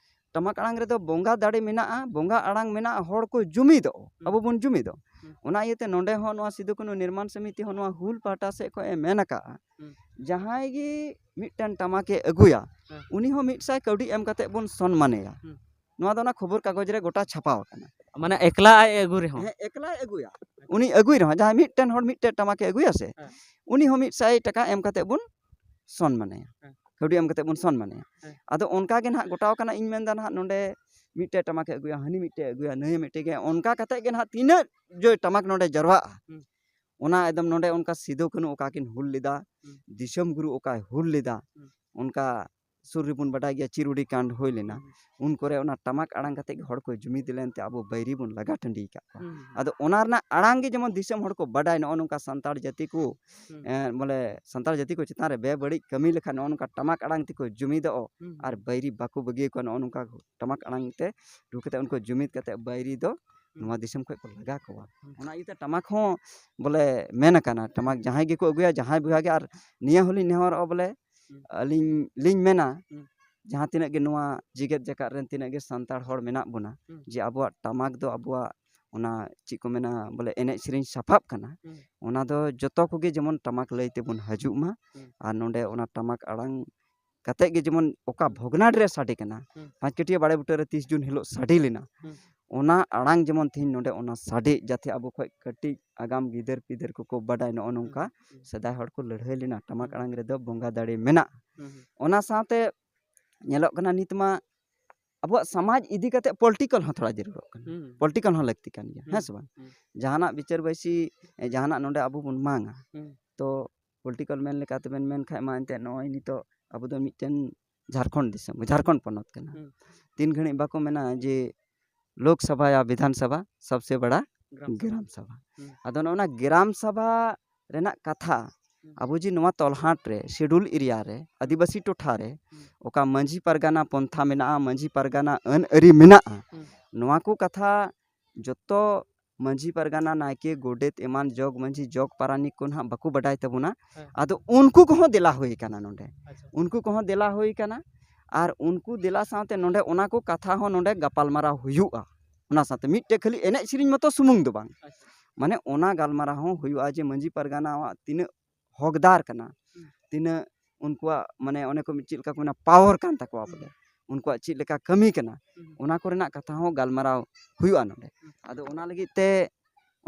ᱴᱟᱢᱟᱠ ᱟᱲᱟᱝ ᱨᱮᱫᱚ ᱵᱚᱸᱜᱟ ᱫᱟᱲᱮ ᱢᱮᱱᱟᱜᱼᱟ, ᱵᱚᱸᱜᱟ ᱟᱲᱟᱝ ᱢᱮᱱᱟᱜᱼᱟ, ᱦᱚᱲ ᱠᱚ ᱡᱩᱢᱤᱫᱚᱜ, ᱦᱩᱸ᱾ ᱟᱵᱚ ᱵᱚᱱ ᱡᱩᱢᱤᱫᱚᱜ᱾ ᱦᱩᱸ᱾ ᱚᱱᱟ ᱤᱭᱟᱹᱛᱮ ᱱᱚᱰᱮ ᱦᱚᱸ ᱱᱚᱣᱟ ᱥᱤᱫᱩ ᱠᱟᱹᱱᱦᱩ ᱱᱤᱨᱢᱟᱱ ᱥᱚᱢᱤᱛᱤ ᱦᱚᱸ ᱱᱚᱣᱟ ᱦᱩᱞ ᱯᱟᱦᱴᱟ ᱥᱮᱫ ᱠᱷᱚᱡ ᱮ ᱢᱮᱱ ᱟᱠᱟᱫᱼᱟ, ᱦᱩᱸ᱾ ᱡᱟᱦᱟᱸᱭ ᱜᱮ ᱢᱤᱫᱴᱮᱱ ᱴᱟᱢᱟᱠᱮ ᱟᱹᱜᱩᱭᱟ, ᱦᱮᱸ᱾ ᱩᱱᱤ ᱦᱚᱸ ᱢᱤᱫ ᱥᱟᱭ ᱠᱟᱹᱣᱰᱤ ᱮᱢ ᱠᱟᱛᱮ ᱵᱚᱱ ᱥᱚᱱᱢᱟᱱᱮᱭᱟ᱾ ᱦᱩᱸ᱾ ᱱᱚᱣᱟ ᱫᱚ ᱚᱱᱟ ᱠᱷᱚᱵᱚᱨ ᱠᱟᱜᱚᱡᱽ ᱨᱮ ᱜᱚᱴᱟ ᱪᱷᱟᱯᱟᱣ ᱟᱠᱟᱱᱟ᱾ ᱢᱟᱱᱮ ᱮᱠᱞᱟ ᱟᱡ ᱮ ᱟᱹᱜᱩ ᱨᱮᱦᱚᱸ? ᱦᱮᱸ, ᱮᱠᱞᱟᱭ ᱟᱹᱜᱩᱭᱟ᱾ ᱩᱱᱤ ᱟᱹᱜᱩᱭ ᱨᱮᱦᱚᱸ, ᱡᱟᱦᱟᱸᱭ ᱢᱤᱫᱴᱮᱱ ᱦᱚᱲ ᱢᱤᱫᱴᱮᱱ ᱴᱟᱢᱟᱠᱮ ᱟᱹᱜᱩᱭᱟ ᱥᱮ, ᱦᱮᱸ᱾ ᱩᱱᱤ ᱦᱚᱸ ᱢᱤᱫ ᱥᱟᱭ ᱴᱟᱠᱟ ᱮᱢ ᱠᱟᱛᱮ ᱵᱚᱱ ᱥᱚᱱᱢᱟᱱᱮᱭᱟ᱾ ᱦᱮᱸ᱾ ᱠᱟᱹᱣᱰᱤ ᱮᱢ ᱠᱟᱛᱮ ᱵᱚᱱ ᱥᱚᱱᱢᱟᱱᱮᱭᱟ᱾ ᱦᱮᱸ᱾ ᱟᱫᱚ ᱚᱱᱠᱟ ᱜᱮ ᱱᱟᱦᱟᱜ ᱜᱚᱴᱟᱣ ᱠᱟᱱᱟ, ᱤᱧ ᱢᱮᱱᱫᱟ ᱱᱟᱦᱟᱜ ᱱᱚᱰᱮ ᱢᱤᱫᱴᱮᱡ ᱴᱟᱢᱟᱠᱮ ᱟᱹᱜᱩᱭᱟ, ᱦᱟᱹᱱᱤ ᱢᱤᱫᱴᱮᱡ ᱟᱹᱜᱩᱭᱟ, ᱱᱟᱹᱭ ᱢᱤᱫᱴᱮᱡ ᱜᱮ, ᱚᱱᱠᱟ ᱠᱟᱛᱮ ᱜᱮ ᱱᱟᱦᱟᱜ ᱛᱤᱱᱟᱹᱜ ᱡᱮ ᱴᱟᱢᱟᱠ ᱱᱚᱰᱮ ᱡᱟᱨᱣᱟᱜᱼᱟ, ᱦᱩᱸ᱾ ᱚᱱᱟ ᱮᱠᱫᱚᱢ ᱱᱚᱰᱮ ᱚᱱᱠᱟ ᱥᱤᱫᱩ ᱠᱟᱹᱱᱦᱩ ᱚᱠᱟ ᱠᱤᱱ ᱦᱩᱞ ᱞᱮᱫᱟ, ᱦᱩᱸ᱾ ᱫᱤᱥᱚᱢ ᱜᱩᱨᱩ ᱚᱠᱟᱭ ᱦᱩᱞ ᱞᱮᱫᱟ, ᱦᱩᱸ᱾ ᱚᱱᱠᱟ ᱥᱩᱨ ᱨᱮᱵᱚᱱ ᱵᱟᱰᱟᱭ ᱜᱮᱭᱟ ᱪᱤᱨᱩᱰᱤ ᱠᱟᱱᱰ ᱦᱩᱭ ᱞᱮᱱᱟ, ᱦᱩᱸ᱾ ᱩᱱ ᱠᱚᱨᱮ ᱚᱱᱟ ᱴᱟᱢᱟᱠ ᱟᱲᱟᱝ ᱠᱟᱛᱮ ᱜᱮ ᱦᱚᱲ ᱠᱚ ᱡᱩᱢᱤᱫ ᱞᱮᱱᱛᱮ ᱟᱵᱚ ᱵᱟᱹᱭᱨᱤ ᱵᱚᱱ ᱞᱟᱜᱟ ᱴᱟᱺᱰᱤ ᱟᱠᱟᱫ ᱠᱚᱣᱟ᱾ ᱦᱩᱸ, ᱦᱩᱸ᱾ ᱟᱫᱚ ᱚᱱᱟ ᱨᱮᱱᱟᱜ ᱟᱲᱟᱝ ᱜᱮ ᱡᱮᱢᱚᱱ ᱫᱤᱥᱚᱢ ᱦᱚᱲ ᱠᱚ ᱵᱟᱰᱟᱭ, ᱱᱚᱜᱼᱚ ᱱᱚᱝᱠᱟ ᱥᱟᱱᱛᱟᱲ ᱡᱟᱹᱛᱤ ᱠᱚ, ᱦᱩᱸ᱾ ᱮᱸ, ᱵᱚᱞᱮ ᱥᱟᱱᱛᱟᱲ ᱡᱟᱹᱛᱤ ᱠᱚ ᱪᱮᱛᱟᱱ ᱨᱮ ᱵᱮᱵᱟᱹᱲᱤᱡ ᱠᱟᱹᱢᱤ ᱞᱮᱠᱷᱟᱱ ᱱᱚᱜᱼᱚ ᱱᱚᱝᱠᱟ ᱴᱟᱢᱟᱠ ᱟᱲᱟᱝ ᱛᱮᱠᱚ ᱡᱩᱢᱤᱫᱚᱜ ᱦᱩᱸ, ᱟᱨ ᱦᱩᱸ᱾ ᱵᱟᱹᱭᱨᱤ ᱵᱟᱠᱚ ᱵᱟᱹᱜᱤ ᱟᱠᱚᱣᱟ᱾ ᱱᱚᱜᱼᱚ ᱱᱚᱝᱠᱟ ᱴᱟᱢᱟᱠ ᱟᱲᱟᱝ ᱛᱮ ᱨᱩ ᱠᱟᱛᱮ ᱩᱱᱠᱩ ᱡᱩᱢᱤᱫ ᱠᱟᱛᱮ ᱵᱟᱹᱭᱨᱤ ᱫᱚ ᱦᱩᱸ᱾ ᱱᱚᱣᱟ ᱫᱤᱥᱚᱢ ᱠᱷᱚᱡ ᱠᱚ ᱞᱟᱜᱟ ᱠᱚᱣᱟ᱾ ᱦᱩᱸ᱾ ᱚᱱᱟ ᱤᱭᱟᱹᱛᱮ ᱴᱟᱢᱟᱠ ᱦᱚᱸ ᱵᱚᱞᱮ ᱢᱮᱱ ᱟᱠᱟᱱᱟ, ᱴᱟᱢᱟᱠ ᱡᱟᱦᱟᱸᱭ ᱜᱮᱠᱚ ᱟᱹᱜᱩᱭᱟ, ᱡᱟᱦᱟᱸᱭ ᱵᱚᱭᱦᱟ ᱜᱮ, ᱟᱨ ᱱᱤᱭᱟᱹ ᱦᱚᱸᱞᱤᱧ ᱱᱮᱦᱚᱨᱚᱜᱼᱟ ᱵᱚᱞᱮ ᱦᱩᱸ᱾ ᱟᱹᱞᱤᱧ ᱞᱤᱧ ᱢᱮᱱᱟ, ᱦᱩᱸ᱾ ᱡᱟᱦᱟᱸ ᱛᱤᱱᱟᱹᱜ ᱜᱮ ᱱᱚᱣᱟ ᱡᱮᱜᱮᱛ ᱡᱟᱠᱟᱛ ᱨᱮᱱ ᱛᱤᱱᱟᱹᱜ ᱜᱮ ᱥᱟᱱᱛᱟᱲ ᱦᱚᱲ ᱢᱮᱱᱟᱜ ᱵᱚᱱᱟ, ᱦᱩᱸ᱾ ᱡᱮ ᱟᱵᱚᱣᱟᱜ ᱴᱟᱢᱟᱠ ᱫᱚ ᱟᱵᱚᱣᱟᱜ ᱚᱱᱟ ᱪᱮᱫ ᱠᱚ ᱢᱮᱱᱟ ᱵᱚᱞᱮ ᱮᱱᱮᱡ ᱥᱮᱨᱮᱧ ᱥᱟᱯᱟᱵ ᱠᱟᱱᱟ, ᱦᱩᱸ᱾ ᱚᱱᱟ ᱫᱚ ᱡᱚᱛᱚ ᱠᱚᱜᱮ ᱡᱮᱢᱚᱱ ᱴᱟᱢᱟᱠ ᱞᱟᱹᱭ ᱛᱮᱵᱚᱱ ᱦᱤᱡᱩᱜ ᱢᱟ᱾ ᱦᱩᱸ᱾ ᱟᱨ ᱱᱚᱰᱮ ᱚᱱᱟ ᱴᱟᱢᱟᱠ ᱟᱲᱟᱝ ᱠᱟᱛᱮ ᱜᱮ ᱡᱮᱢᱚᱱ ᱚᱠᱟ ᱵᱷᱚᱜᱽᱱᱟᱰᱤ ᱨᱮ ᱥᱟᱰᱮ ᱠᱟᱱᱟ, ᱦᱩᱸ᱾ ᱯᱟᱸᱪᱠᱟᱹᱴᱤᱭᱟᱹ ᱵᱟᱲᱮ ᱵᱩᱴᱟᱹ ᱨᱮ ᱛᱤᱥ ᱡᱩᱱ ᱦᱤᱞᱳᱜ ᱥᱟᱰᱮ ᱞᱮᱱᱟ, ᱦᱩᱸ᱾ ᱚᱱᱟ ᱟᱲᱟᱝ ᱡᱮᱢᱚᱱ ᱛᱤᱦᱤᱧ ᱱᱚᱰᱮ ᱚᱱᱟ ᱥᱟᱰᱮ, ᱡᱟᱛᱮ ᱟᱵᱚ ᱠᱷᱚᱡ ᱠᱟᱹᱴᱤᱡ ᱟᱜᱟᱢ ᱜᱤᱫᱟᱹᱨ ᱯᱤᱫᱟᱹᱨ ᱠᱚᱠᱚ ᱵᱟᱰᱟᱭ ᱱᱚᱜᱼᱚ ᱱᱚᱝᱠᱟ ᱦᱩᱸ᱾ ᱥᱮᱫᱟᱭ ᱦᱚᱲ ᱠᱚ ᱞᱟᱹᱲᱦᱟᱹᱭ ᱞᱮᱱᱟ, ᱴᱟᱢᱟᱠ ᱦᱩᱸ᱾ ᱟᱲᱟᱝ ᱨᱮᱫᱚ ᱵᱚᱸᱜᱟ ᱫᱟᱲᱮ ᱢᱮᱱᱟᱜᱼᱟ᱾ ᱦᱩᱸ, ᱦᱩᱸ᱾ ᱚᱱᱟ ᱥᱟᱶᱛᱮ ᱧᱮᱞᱚᱜ ᱠᱟᱱᱟ ᱱᱤᱛ ᱢᱟ ᱟᱵᱚᱣᱟᱜ ᱥᱚᱢᱟᱡᱽ ᱤᱫᱤ ᱠᱟᱛᱮ ᱯᱚᱞᱤᱴᱤᱠᱟᱞ ᱦᱚᱸ ᱛᱷᱚᱲᱟ ᱡᱟᱹᱨᱩᱲᱚᱜ ᱠᱟᱱᱟ᱾ ᱦᱩᱸ᱾ ᱯᱚᱞᱤᱴᱤᱠᱟᱞ ᱦᱚᱸ ᱞᱟᱹᱠᱛᱤ ᱠᱟᱱ ᱜᱮᱭᱟ, ᱦᱩᱸ, ᱦᱮᱸ ᱥᱮ ᱵᱟᱝ? ᱦᱩᱸ᱾ ᱡᱟᱦᱟᱱᱟᱜ ᱵᱤᱪᱟᱹᱨ ᱵᱟᱹᱭᱥᱤ, ᱮ, ᱡᱟᱦᱟᱱᱟᱜ ᱱᱚᱰᱮ ᱟᱵᱚ ᱵᱚᱱ ᱢᱟᱝᱟ, ᱦᱩᱸ᱾ ᱛᱚ ᱯᱚᱞᱤᱴᱤᱠᱟᱞ ᱢᱮᱱ ᱞᱮᱠᱟ ᱛᱮᱵᱮᱱ ᱢᱮᱱ ᱠᱷᱟᱡ ᱢᱟ ᱮᱱᱛᱮᱫ ᱱᱚᱜᱼᱚᱭ ᱱᱤᱛᱚᱜ ᱟᱵᱚ ᱫᱚ ᱢᱤᱫᱴᱮᱱ ᱡᱷᱟᱲᱠᱷᱚᱸᱰ ᱫᱤᱥᱚᱢ, ᱡᱷᱟᱲᱠᱷᱚᱸᱰ ᱯᱚᱱᱚᱛ ᱠᱟᱱᱟ᱾ ᱦᱩᱸ᱾ ᱛᱤᱱ ᱜᱷᱟᱹᱲᱤᱡ ᱵᱟᱠᱚ ᱢᱮᱱᱟ ᱡᱮ ᱞᱳᱠ ᱥᱚᱵᱷᱟ ᱭᱟ ᱵᱤᱫᱷᱟᱱ ᱥᱚᱵᱷᱟ ᱥᱚᱵᱥᱮ ᱵᱟᱲᱟ ᱜᱨᱟᱢ ᱥᱚᱵᱷᱟ᱾ ᱜᱨᱟᱢ ᱥᱚᱵᱷᱟ᱾ ᱦᱩᱸ᱾ ᱟᱫᱚ ᱱᱚᱜᱼᱚ ᱱᱟ ᱜᱨᱟᱢ ᱥᱚᱵᱷᱟ ᱨᱮᱱᱟᱜ ᱠᱟᱛᱷᱟ ᱦᱩᱸ᱾ ᱟᱵᱚ ᱡᱮ ᱱᱚᱣᱟ ᱛᱚᱞᱦᱟᱴ ᱨᱮ, ᱥᱤᱰᱩᱞ ᱮᱨᱤᱭᱟ ᱨᱮ, ᱟᱹᱫᱤᱵᱟᱹᱥᱤ ᱴᱚᱴᱷᱟ ᱨᱮ ᱦᱩᱸ᱾ ᱚᱠᱟ ᱢᱟᱹᱡᱷᱤ ᱯᱟᱨᱜᱟᱱᱟ ᱯᱚᱱᱛᱷᱟ ᱢᱮᱱᱟᱜᱼᱟ, ᱢᱟᱹᱡᱷᱤ ᱯᱟᱨᱜᱟᱱᱟ ᱟᱹᱱ ᱟᱹᱨᱤ ᱢᱮᱱᱟᱜᱼᱟ, ᱦᱩᱸ᱾ ᱱᱚᱣᱟ ᱠᱚ ᱠᱟᱛᱷᱟ ᱡᱚᱛᱚ ᱢᱟᱹᱡᱷᱤ ᱯᱟᱨᱜᱟᱱᱟ, ᱱᱟᱭᱠᱮ, ᱜᱚᱰᱮᱛ ᱮᱢᱟᱱ ᱡᱚᱜᱽ ᱢᱟᱹᱡᱷᱤ, ᱡᱚᱜᱽ ᱯᱟᱨᱟᱱᱤᱠ ᱠᱚ ᱱᱟᱦᱟᱜ ᱵᱟᱠᱚ ᱵᱟᱰᱟᱭ ᱛᱟᱵᱚᱱᱟ᱾ ᱦᱮᱸ᱾ ᱟᱫᱚ ᱩᱱᱠᱩ ᱠᱚᱦᱚᱸ ᱫᱮᱞᱟ ᱦᱩᱭ ᱠᱟᱱᱟ ᱱᱚᱰᱮ᱾ ᱟᱪᱪᱷᱟ᱾ ᱩᱱᱠᱩ ᱠᱚᱦᱚᱸ ᱫᱮᱞᱟ ᱦᱩᱭ ᱠᱟᱱᱟ᱾ ᱟᱨ ᱩᱱᱠᱩ ᱫᱮᱞᱟ ᱥᱟᱶᱛᱮ ᱱᱚᱰᱮ ᱚᱱᱟ ᱠᱚ ᱠᱟᱛᱷᱟ ᱦᱚᱸ ᱱᱚᱰᱮ ᱜᱟᱯᱟᱞᱢᱟᱨᱟᱣ ᱦᱩᱭᱩᱜᱼᱟ᱾ ᱚᱱᱟ ᱥᱟᱶᱛᱮ ᱢᱤᱫᱴᱮᱡ ᱠᱷᱟᱹᱞᱤ ᱮᱱᱮᱡ ᱥᱮᱨᱮᱧ ᱢᱚᱛᱚ ᱥᱩᱢᱩᱝ ᱫᱚ ᱵᱟᱝ, ᱟᱪᱪᱷᱟ᱾ ᱢᱟᱱᱮ ᱚᱱᱟ ᱜᱟᱞᱢᱟᱨᱟᱣ ᱦᱚᱸ ᱦᱩᱭᱩᱜᱼᱟ ᱡᱮ ᱢᱟᱹᱡᱷᱤ ᱯᱟᱨᱜᱟᱱᱟᱣᱟᱜ ᱛᱤᱱᱟᱹᱜ ᱦᱚᱠᱫᱟᱨ ᱠᱟᱱᱟ, ᱦᱩᱸ᱾ ᱛᱤᱱᱟᱹᱜ ᱩᱱᱠᱩᱣᱟᱜ ᱢᱟᱱᱮ ᱚᱱᱮ ᱠᱚ ᱪᱮᱫ ᱞᱮᱠᱟ ᱠᱚ ᱢᱮᱱᱟ ᱯᱟᱣᱟᱨ ᱠᱟᱱ ᱛᱟᱠᱚᱣᱟ ᱦᱩᱸ᱾ ᱵᱚᱞᱮ, ᱩᱱᱠᱩᱣᱟᱜ ᱪᱮᱫ ᱞᱮᱠᱟ ᱠᱟᱹᱢᱤ ᱠᱟᱱᱟ, ᱦᱩᱸ᱾ ᱚᱱᱟ ᱠᱚᱨᱮᱱᱟᱜ ᱠᱟᱛᱷᱟ ᱦᱚᱸ ᱜᱟᱞᱢᱟᱨᱟᱣ ᱦᱩᱭᱩᱜᱼᱟ ᱱᱚᱰᱮ᱾ ᱦᱩᱸ᱾ ᱟᱫᱚ ᱚᱱᱟ ᱞᱟᱹᱜᱤᱫ ᱛᱮ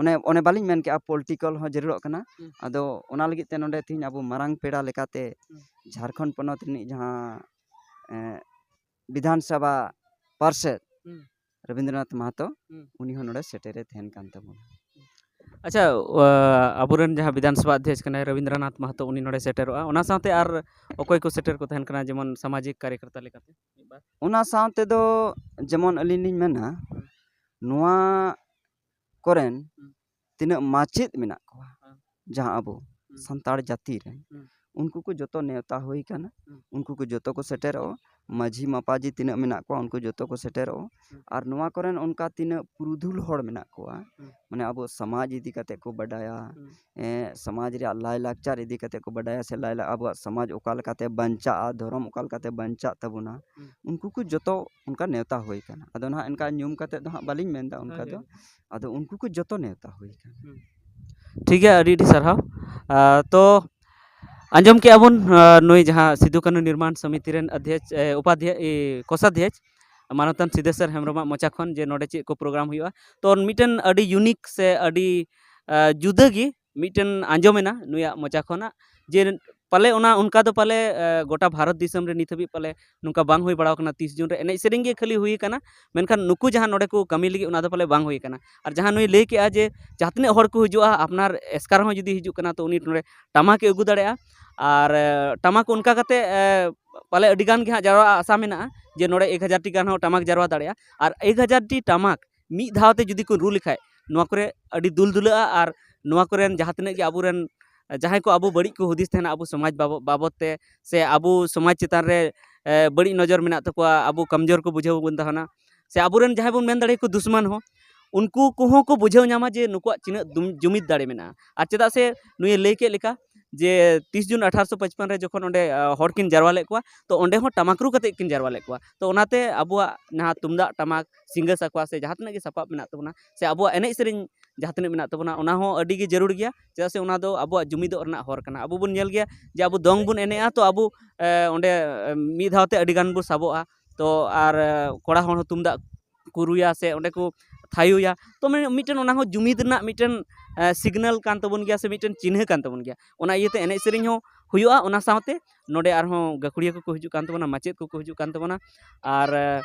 ᱚᱱᱮ, ᱚᱱᱮ ᱵᱟᱹᱞᱤᱧ ᱢᱮᱱ ᱠᱮᱜᱼᱟ ᱯᱚᱞᱤᱴᱤᱠᱟᱞ ᱦᱚᱸ ᱡᱟᱹᱨᱩᱲᱚᱜ ᱠᱟᱱᱟ᱾ ᱦᱩᱸ᱾ ᱟᱫᱚ ᱚᱱᱟ ᱞᱟᱹᱜᱤᱫ ᱛᱮ ᱱᱚᱰᱮ ᱛᱮᱦᱮᱧ ᱟᱵᱚ ᱢᱟᱨᱟᱝ ᱯᱮᱲᱟ ᱞᱮᱠᱟᱛᱮ ᱦᱩᱸ᱾ ᱡᱷᱟᱲᱠᱷᱚᱸᱰ ᱯᱚᱱᱚᱛ ᱨᱤᱱᱤᱡ ᱡᱟᱦᱟᱸ, ᱮᱸ, ᱵᱤᱫᱷᱟᱱ ᱥᱚᱵᱷᱟ ᱯᱟᱨᱥᱮᱫ ᱦᱩᱸ᱾ ᱨᱚᱵᱤᱱᱫᱨᱚᱱᱟᱛᱷ ᱢᱟᱦᱟᱛᱚ, ᱦᱩᱸ᱾ ᱩᱱᱤ ᱦᱚᱸ ᱱᱚᱰᱮ ᱥᱮᱴᱮᱨᱮ ᱛᱟᱦᱮᱱ ᱠᱟᱱ ᱛᱟᱵᱚᱱᱟ᱾ ᱟᱪᱪᱷᱟ, ᱟ, ᱟᱵᱚᱨᱮᱱ ᱡᱟᱦᱟᱸ ᱵᱤᱫᱷᱟᱱ ᱥᱚᱵᱷᱟ ᱚᱫᱷᱭᱚᱠᱥ ᱠᱟᱱᱟᱭ ᱨᱚᱵᱤᱱᱫᱨᱚᱱᱟᱛᱷ ᱢᱟᱦᱟᱛᱚ, ᱩᱱᱤ ᱱᱚᱰᱮ ᱥᱮᱴᱮᱨᱚᱜᱼᱟ᱾ ᱚᱱᱟ ᱥᱟᱶᱛᱮ ᱟᱨ ᱚᱠᱚᱭ ᱠᱚ ᱥᱮᱴᱮᱨ ᱠᱚ ᱛᱟᱦᱮᱱ ᱠᱟᱱᱟ, ᱡᱮᱢᱚᱱ ᱥᱟᱢᱟᱡᱤᱠ ᱠᱟᱨᱭᱚᱠᱚᱨᱛᱟ ᱞᱮᱠᱟᱛᱮ ᱢᱤᱫ ᱵᱟᱨ? ᱚᱱᱟ ᱥᱟᱶ ᱛᱮᱫᱚ ᱡᱮᱢᱚᱱ ᱟᱹᱞᱤᱧ ᱞᱤᱧ ᱢᱮᱱᱟ, ᱦᱩᱸ᱾ ᱱᱚᱣᱟ ᱠᱚᱨᱮᱱ ᱦᱩᱸ᱾ ᱛᱤᱱᱟᱹᱜ ᱢᱟᱪᱮᱫ ᱢᱮᱱᱟᱜ ᱠᱚᱣᱟ, ᱦᱮᱸ᱾ ᱡᱟᱦᱟᱸ ᱟᱵᱚ ᱦᱩᱸ᱾ ᱥᱟᱱᱛᱟᱲ ᱡᱟᱹᱛᱤ ᱨᱮᱱ, ᱦᱩᱸ᱾ ᱩᱱᱠᱩ ᱠᱚ ᱡᱚᱛᱚ ᱱᱮᱣᱛᱟ ᱦᱩᱭ ᱠᱟᱱᱟ, ᱦᱩᱸ᱾ ᱩᱱᱠᱩ ᱠᱚ ᱡᱚᱛᱚ ᱠᱚ ᱥᱮᱴᱮᱨᱚᱜᱼᱟ᱾ ᱢᱟᱹᱡᱷᱤ ᱢᱟᱯᱟᱡᱷᱤ ᱛᱤᱱᱟᱹᱜ ᱢᱮᱱᱟᱜ ᱠᱚᱣᱟ, ᱩᱱᱠᱩ ᱡᱚᱛᱚ ᱠᱚ ᱥᱮᱴᱮᱨᱚᱜᱼᱟ᱾ ᱦᱩᱸ᱾ ᱟᱨ ᱱᱚᱣᱟ ᱠᱚᱨᱮᱱ ᱚᱱᱠᱟ ᱛᱤᱱᱟᱹᱜ ᱯᱩᱨᱩᱫᱷᱩᱞ ᱦᱚᱲ ᱢᱮᱱᱟᱜ ᱠᱚᱣᱟ, ᱦᱩᱸ᱾ ᱢᱟᱱᱮ ᱟᱵᱚ ᱥᱚᱢᱟᱡᱽ ᱤᱫᱤ ᱠᱟᱛᱮ ᱠᱚ ᱵᱟᱰᱟᱭᱟ, ᱦᱩᱸ᱾ ᱮᱸ, ᱥᱚᱢᱟᱡᱽ ᱨᱮᱭᱟᱜ ᱞᱟᱭᱼᱞᱟᱠᱪᱟᱨ ᱤᱫᱤ ᱠᱟᱛᱮ ᱠᱚ ᱵᱟᱰᱟᱭᱟ, ᱥᱮ ᱞᱟᱭ-, ᱟᱵᱚᱣᱟᱜ ᱥᱚᱢᱟᱡᱽ ᱚᱠᱟ ᱞᱮᱠᱟᱛᱮ ᱵᱟᱧᱪᱟᱜᱼᱟ, ᱫᱷᱚᱨᱚᱢ ᱚᱠᱟ ᱞᱮᱠᱟᱛᱮ ᱵᱟᱧᱪᱟᱜ ᱛᱟᱵᱚᱱᱟ, ᱦᱩᱸ᱾ ᱩᱱᱠᱩ ᱠᱚ ᱡᱚᱛᱚ ᱚᱱᱠᱟ ᱱᱮᱣᱛᱟ ᱦᱩᱭ ᱠᱟᱱᱟ᱾ ᱟᱫᱚ ᱱᱟᱦᱟᱜ ᱚᱱᱠᱟ ᱧᱩᱢ ᱠᱟᱛᱮ ᱫᱚ ᱦᱟᱸᱜ ᱵᱟᱹᱞᱤᱧ ᱢᱮᱱᱫᱟ ᱚᱱᱠᱟ ᱦᱳᱭ, ᱫᱚ᱾ ᱦᱳᱭ᱾ ᱟᱫᱚ ᱩᱱᱠᱩ ᱠᱚ ᱡᱚᱛᱚ ᱱᱮᱣᱛᱟ ᱦᱩᱭ ᱠᱟᱱᱟ᱾ ᱦᱩᱸ᱾ ᱴᱷᱤᱠ ᱜᱮᱭᱟ, ᱟᱹᱰᱤ ᱟᱹᱰᱤ ᱥᱟᱨᱦᱟᱣ᱾ ᱟ, ᱛᱚ, ᱟᱸᱡᱚᱢ ᱠᱮᱜᱼᱟ ᱵᱚᱱ, ᱟ, ᱱᱩᱭ ᱡᱟᱦᱟᱸ ᱥᱤᱫᱩ ᱠᱟᱹᱱᱦᱩ ᱱᱤᱨᱢᱟᱱ ᱥᱚᱢᱤᱛᱤ ᱨᱮᱱ ᱚᱫᱷᱭᱚᱠᱥ, ᱮ, ᱩᱯᱟᱫᱷᱭᱟ-, ᱮ, ᱠᱳᱥᱟᱫᱷᱭᱚᱠᱥ ᱢᱟᱱᱚᱛᱟᱱ ᱥᱤᱫᱷᱮᱥᱥᱚᱨ ᱦᱮᱢᱵᱨᱚᱢᱟᱜ ᱢᱚᱪᱟ ᱠᱷᱚᱱ ᱡᱮ ᱱᱚᱰᱮ ᱪᱮᱫ ᱠᱚ ᱯᱨᱳᱜᱨᱟᱢ ᱦᱩᱭᱩᱜᱼᱟ, ᱛᱚ, ᱢᱤᱫᱴᱮᱱ ᱟᱹᱰᱤ ᱤᱭᱩᱱᱤᱠ ᱥᱮ ᱟᱹᱰᱤ, ᱟ, ᱡᱩᱫᱟᱹ ᱜᱮ ᱢᱤᱫᱴᱮᱱ ᱟᱸᱡᱚᱢᱮᱱᱟ ᱱᱩᱭᱟᱜ ᱢᱚᱪᱟ ᱠᱷᱚᱱᱟᱜ ᱡᱮ ᱯᱟᱞᱮ ᱚᱱᱟ ᱚᱱᱠᱟ ᱫᱚ ᱯᱟᱞᱮ ᱜᱚᱴᱟ ᱵᱷᱟᱨᱚᱛ ᱫᱤᱥᱚᱢ ᱨᱮ ᱱᱤᱛ ᱦᱟᱹᱵᱤᱡ ᱯᱟᱞᱮ ᱱᱚᱝᱠᱟ ᱵᱟᱝ ᱦᱩᱭ ᱵᱟᱲᱟ ᱟᱠᱟᱱᱟ᱾ ᱛᱤᱥ ᱡᱩᱱ ᱨᱮ ᱮᱱᱮᱡ ᱥᱮᱨᱮᱧ ᱜᱮ ᱠᱷᱟᱹᱞᱤ ᱦᱩᱭ ᱟᱠᱟᱱᱟ, ᱢᱮᱱᱠᱷᱟᱱ ᱱᱩᱠᱩ ᱡᱟᱦᱟᱸ ᱱᱚᱰᱮ ᱠᱚ ᱠᱟᱹᱢᱤ ᱞᱟᱹᱜᱤᱫ, ᱚᱱᱟ ᱫᱚ ᱯᱟᱞᱮ ᱵᱟᱝ ᱦᱩᱭ ᱟᱠᱟᱱᱟ᱾ ᱟᱨ ᱡᱟᱦᱟᱸ ᱱᱩᱭ ᱞᱟᱹᱭ ᱠᱮᱜᱼᱟ ᱡᱮ ᱡᱟᱦᱟᱸ ᱛᱤᱱᱟᱹᱜ ᱦᱚᱲ ᱠᱚ ᱦᱤᱡᱩᱜᱼᱟ, ᱟᱯᱱᱟᱨ ᱮᱥᱠᱟᱨ ᱦᱚᱸ ᱡᱩᱫᱤ ᱦᱤᱡᱩᱜ ᱠᱟᱱᱟ, ᱛᱚ ᱩᱱᱤ ᱱᱚᱰᱮ ᱴᱟᱢᱟᱠ ᱮ ᱟᱹᱜᱩ ᱫᱟᱲᱮᱭᱟᱜᱼᱟ᱾ ᱟᱨ ᱴᱟᱢᱟᱠ ᱚᱱᱠᱟ ᱠᱟᱛᱮ ᱯᱟᱞᱮ ᱟᱹᱰᱤ ᱜᱟᱱ ᱜᱮ ᱦᱟᱸᱜ ᱡᱟᱣᱨᱟᱜ ᱟᱥᱟ ᱢᱮᱱᱟᱜᱼᱟ ᱡᱮ ᱱᱚᱰᱮ ᱮᱠ ᱦᱟᱡᱟᱨ ᱴᱤ ᱜᱟᱱ ᱦᱚᱸ ᱴᱟᱢᱟᱠ ᱡᱟᱨᱣᱟ ᱫᱟᱲᱮᱭᱟᱜᱼᱟ᱾ ᱟᱨ ᱮᱠ ᱦᱟᱡᱟᱨ ᱴᱤ ᱴᱟᱢᱟᱠ ᱢᱤᱫ ᱫᱷᱟᱣ ᱛᱮ ᱡᱩᱫᱤ ᱠᱚ ᱨᱩ ᱞᱮᱠᱷᱟᱡ, ᱱᱚᱣᱟ ᱠᱚᱨᱮ ᱟᱹᱰᱤ ᱫᱩᱞ ᱫᱩᱞᱟᱹᱜᱼᱟ᱾ ᱟᱨ ᱱᱚᱣᱟ ᱠᱚᱨᱮᱱ ᱡᱟᱦᱟᱸ ᱛᱤᱱᱟᱹᱜ ᱜᱮ ᱟᱵᱚᱨᱮᱱ ᱡᱟᱦᱟᱸᱭ ᱠᱚ ᱟᱵᱚ ᱵᱟᱹᱲᱤᱡ ᱠᱚ ᱦᱩᱫᱤᱥ ᱛᱟᱦᱮᱱᱟ ᱟᱵᱚ ᱥᱚᱢᱟᱡᱽ ᱵᱟᱵᱚ-, ᱵᱟᱵᱚᱫ ᱛᱮ, ᱥᱮ ᱟᱵᱚ ᱥᱚᱢᱟᱡᱽ ᱪᱮᱛᱟᱱ ᱨᱮ ᱵᱟᱹᱲᱤᱡ ᱱᱚᱡᱚᱨ ᱢᱮᱱᱟᱜ ᱛᱟᱠᱚᱣᱟ, ᱟᱵᱚ ᱠᱚᱢᱡᱳᱨ ᱠᱚ ᱵᱩᱡᱷᱟᱹᱣ ᱵᱚᱱ ᱛᱟᱦᱮᱱᱟ, ᱥᱮ ᱟᱵᱚᱨᱮᱱ ᱡᱟᱦᱟᱸᱭ ᱵᱚᱱ ᱢᱮᱱ ᱫᱟᱲᱮᱭᱟᱠᱚ ᱫᱩᱥᱢᱟᱱ ᱦᱚᱸ, ᱩᱱᱠᱩ ᱠᱚᱦᱚᱸ ᱠᱚ ᱵᱩᱡᱷᱟᱹᱣ ᱧᱟᱢᱟ ᱡᱮ ᱱᱩᱠᱩᱣᱟᱜ ᱛᱤᱱᱟᱹᱜ ᱫᱩᱢ-, ᱡᱩᱢᱤᱫ ᱫᱟᱲᱮ ᱢᱮᱱᱟᱜᱼᱟ᱾ ᱟᱨ ᱪᱮᱫᱟᱜ ᱥᱮ ᱱᱩᱭᱮ ᱞᱟᱹᱭ ᱠᱮᱫ ᱞᱮᱠᱟ ᱡᱮ ᱛᱤᱥ ᱡᱩᱱ ᱟᱴᱷᱟᱨᱚᱥᱚ ᱯᱟᱸᱪᱯᱟᱱ ᱨᱮ ᱡᱚᱠᱷᱚᱱ ᱚᱸᱰᱮ ᱦᱚᱲ ᱠᱤᱱ ᱡᱟᱨᱣᱟ ᱞᱮᱫ ᱠᱚᱣᱟ, ᱛᱚ ᱚᱸᱰᱮ ᱦᱚᱸ ᱴᱟᱢᱟᱠ ᱨᱩ ᱠᱟᱛᱮ ᱠᱤᱱ ᱡᱟᱨᱣᱟ ᱞᱮᱫ ᱠᱚᱣᱟ᱾ ᱛᱚ ᱚᱱᱟᱛᱮ ᱟᱵᱚᱣᱟᱜ ᱱᱟᱦᱟᱜ ᱛᱩᱢᱫᱟᱜ ᱴᱟᱢᱟᱠ, ᱥᱤᱸᱜᱟᱹ ᱥᱟᱠᱣᱟ ᱥᱮ ᱡᱟᱦᱟᱸ ᱛᱤᱱᱟᱹᱜ ᱜᱮ ᱥᱟᱯᱟᱵ ᱢᱮᱱᱟᱜ ᱛᱟᱵᱚᱱᱟ, ᱥᱮ ᱟᱵᱚᱣᱟᱜ ᱮᱱᱮᱡ ᱥᱮᱨᱮᱧ ᱡᱟᱦᱟᱸ ᱛᱤᱱᱟᱹᱜ ᱢᱮᱱᱟᱜ ᱛᱟᱵᱚᱱᱟ, ᱚᱱᱟ ᱦᱚᱸ ᱟᱹᱰᱤ ᱜᱮ ᱡᱟᱹᱨᱩᱲ ᱜᱮᱭᱟ᱾ ᱪᱮᱫᱟᱜ ᱥᱮ ᱚᱱᱟ ᱫᱚ ᱟᱵᱚᱣᱟᱜ ᱡᱩᱢᱤᱫᱚᱜ ᱨᱮᱱᱟᱜ ᱦᱚᱨ ᱠᱟᱱᱟ᱾ ᱟᱵᱚ ᱵᱚᱱ ᱧᱮᱞ ᱜᱮᱭᱟ ᱡᱮ ᱟᱵᱚ ᱫᱚᱝ ᱵᱚᱱ ᱮᱱᱮᱡᱼᱟ, ᱛᱚ ᱟᱵᱚ ᱚᱸᱰᱮ ᱢᱤᱫ ᱫᱷᱟᱣ ᱛᱮ ᱟᱹᱰᱤ ᱜᱟᱱ ᱵᱚᱱ ᱥᱟᱵᱚᱜᱼᱟ᱾ ᱛᱚ ᱟᱨ ᱠᱚᱲᱟ ᱦᱚᱲ ᱦᱚᱸ ᱛᱩᱢᱫᱟᱜ ᱠᱚ ᱨᱩᱭᱟ ᱥᱮ ᱚᱸᱰᱮ ᱠᱚ ᱛᱷᱟᱭᱚᱭᱟ᱾ ᱛᱚ ᱢᱟᱱᱮ ᱢᱤᱫᱴᱮᱱ ᱚᱱᱟ ᱦᱚᱸ ᱡᱩᱢᱤᱫ ᱨᱮᱱᱟᱜ ᱢᱤᱫᱴᱮᱱ ᱥᱤᱜᱽᱱᱟᱞ ᱠᱟᱱ ᱛᱟᱵᱚᱱ ᱜᱮᱭᱟ ᱥᱮ ᱢᱤᱫᱴᱮᱱ ᱪᱤᱱᱦᱟᱹ ᱠᱟᱱ ᱛᱟᱵᱚᱱ ᱜᱮᱭᱟ᱾ ᱚᱱᱟ ᱤᱭᱟᱹᱛᱮ ᱮᱱᱮᱡ ᱥᱮᱨᱮᱧ ᱦᱚᱸ ᱦᱩᱭᱩᱜᱼᱟ᱾ ᱚᱱᱟ ᱥᱟᱶᱛᱮ ᱱᱚᱰᱮ ᱟᱨᱦᱚᱸ ᱜᱟᱹᱠᱷᱩᱲᱤᱭᱟᱹ ᱠᱚᱠᱚ ᱦᱤᱡᱩᱜ ᱠᱟᱱ ᱛᱟᱵᱚᱱᱟ, ᱢᱟᱪᱮᱫ ᱠᱚᱠᱚ ᱦᱤᱡᱩᱜ ᱠᱟᱱ ᱛᱟᱵᱚᱱᱟ᱾ ᱟᱨ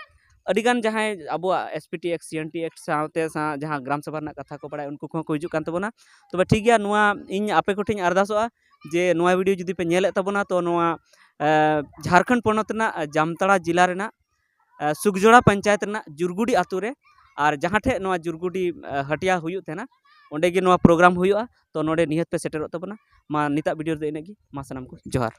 ᱟᱹᱰᱤᱜᱟᱱ ᱡᱟᱦᱟᱸᱭ ᱟᱵᱚᱣᱟᱜ S P T Act, C N T Act ᱥᱟᱶᱛᱮ ᱥᱟᱶ ᱡᱟᱦᱟᱸ ᱜᱨᱟᱢ ᱥᱚᱵᱷᱟ ᱨᱮᱱᱟᱜ ᱠᱟᱛᱷᱟ ᱠᱚ ᱵᱟᱲᱟᱭᱟ, ᱩᱱᱠᱩ ᱠᱚᱦᱚᱸ ᱠᱚ ᱦᱤᱡᱩᱜ ᱠᱟᱱ ᱛᱟᱵᱚᱱᱟ᱾ ᱛᱚᱵᱮ ᱴᱷᱤᱠ ᱜᱮᱭᱟ, ᱱᱚᱣᱟ ᱤᱧ ᱟᱯᱮ ᱠᱚᱴᱷᱮᱱ ᱟᱨᱫᱟᱥᱚᱜᱼᱟ ᱡᱮ ᱱᱚᱣᱟ ᱵᱷᱤᱰᱤᱭᱳ ᱡᱩᱫᱤ ᱯᱮ ᱧᱮᱞᱮᱫ ᱛᱟᱵᱚᱱᱟ, ᱛᱚ ᱱᱚᱣᱟ ᱡᱷᱟᱲᱠᱷᱚᱸᱰ ᱯᱚᱱᱚᱛ ᱨᱮᱱᱟᱜ ᱡᱟᱢᱛᱟᱲᱟ ᱡᱮᱞᱟ ᱨᱮᱱᱟᱜ ᱥᱩᱠᱡᱚᱲᱟ ᱯᱚᱧᱪᱟᱭᱮᱛ ᱨᱮᱱᱟᱜ ᱡᱩᱨᱜᱩᱰᱤ ᱟᱛᱳ ᱨᱮ, ᱟᱨ ᱡᱟᱦᱟᱸ ᱴᱷᱮᱡ ᱱᱚᱣᱟ ᱡᱩᱨᱜᱩᱰᱤ ᱦᱟᱹᱴᱤᱭᱟ ᱦᱩᱭᱩᱜ ᱛᱟᱦᱮᱱᱟ, ᱚᱸᱰᱮ ᱜᱮ ᱱᱚᱣᱟ ᱯᱨᱳᱜᱨᱟᱢ ᱦᱩᱭᱩᱜᱼᱟ᱾ ᱛᱚ ᱱᱚᱰᱮ ᱱᱤᱦᱟᱹᱛ ᱯᱮ ᱥᱮᱴᱮᱨᱚᱜ ᱛᱟᱵᱚᱱᱟ᱾ ᱢᱟ ᱱᱤᱛᱟᱜ ᱵᱷᱤᱰᱤᱭᱳ ᱨᱮᱫᱚ ᱤᱱᱟᱹᱜ ᱜᱮ᱾ ᱢᱟ ᱥᱟᱱᱟᱢ ᱠᱚ ᱡᱚᱦᱟᱨ᱾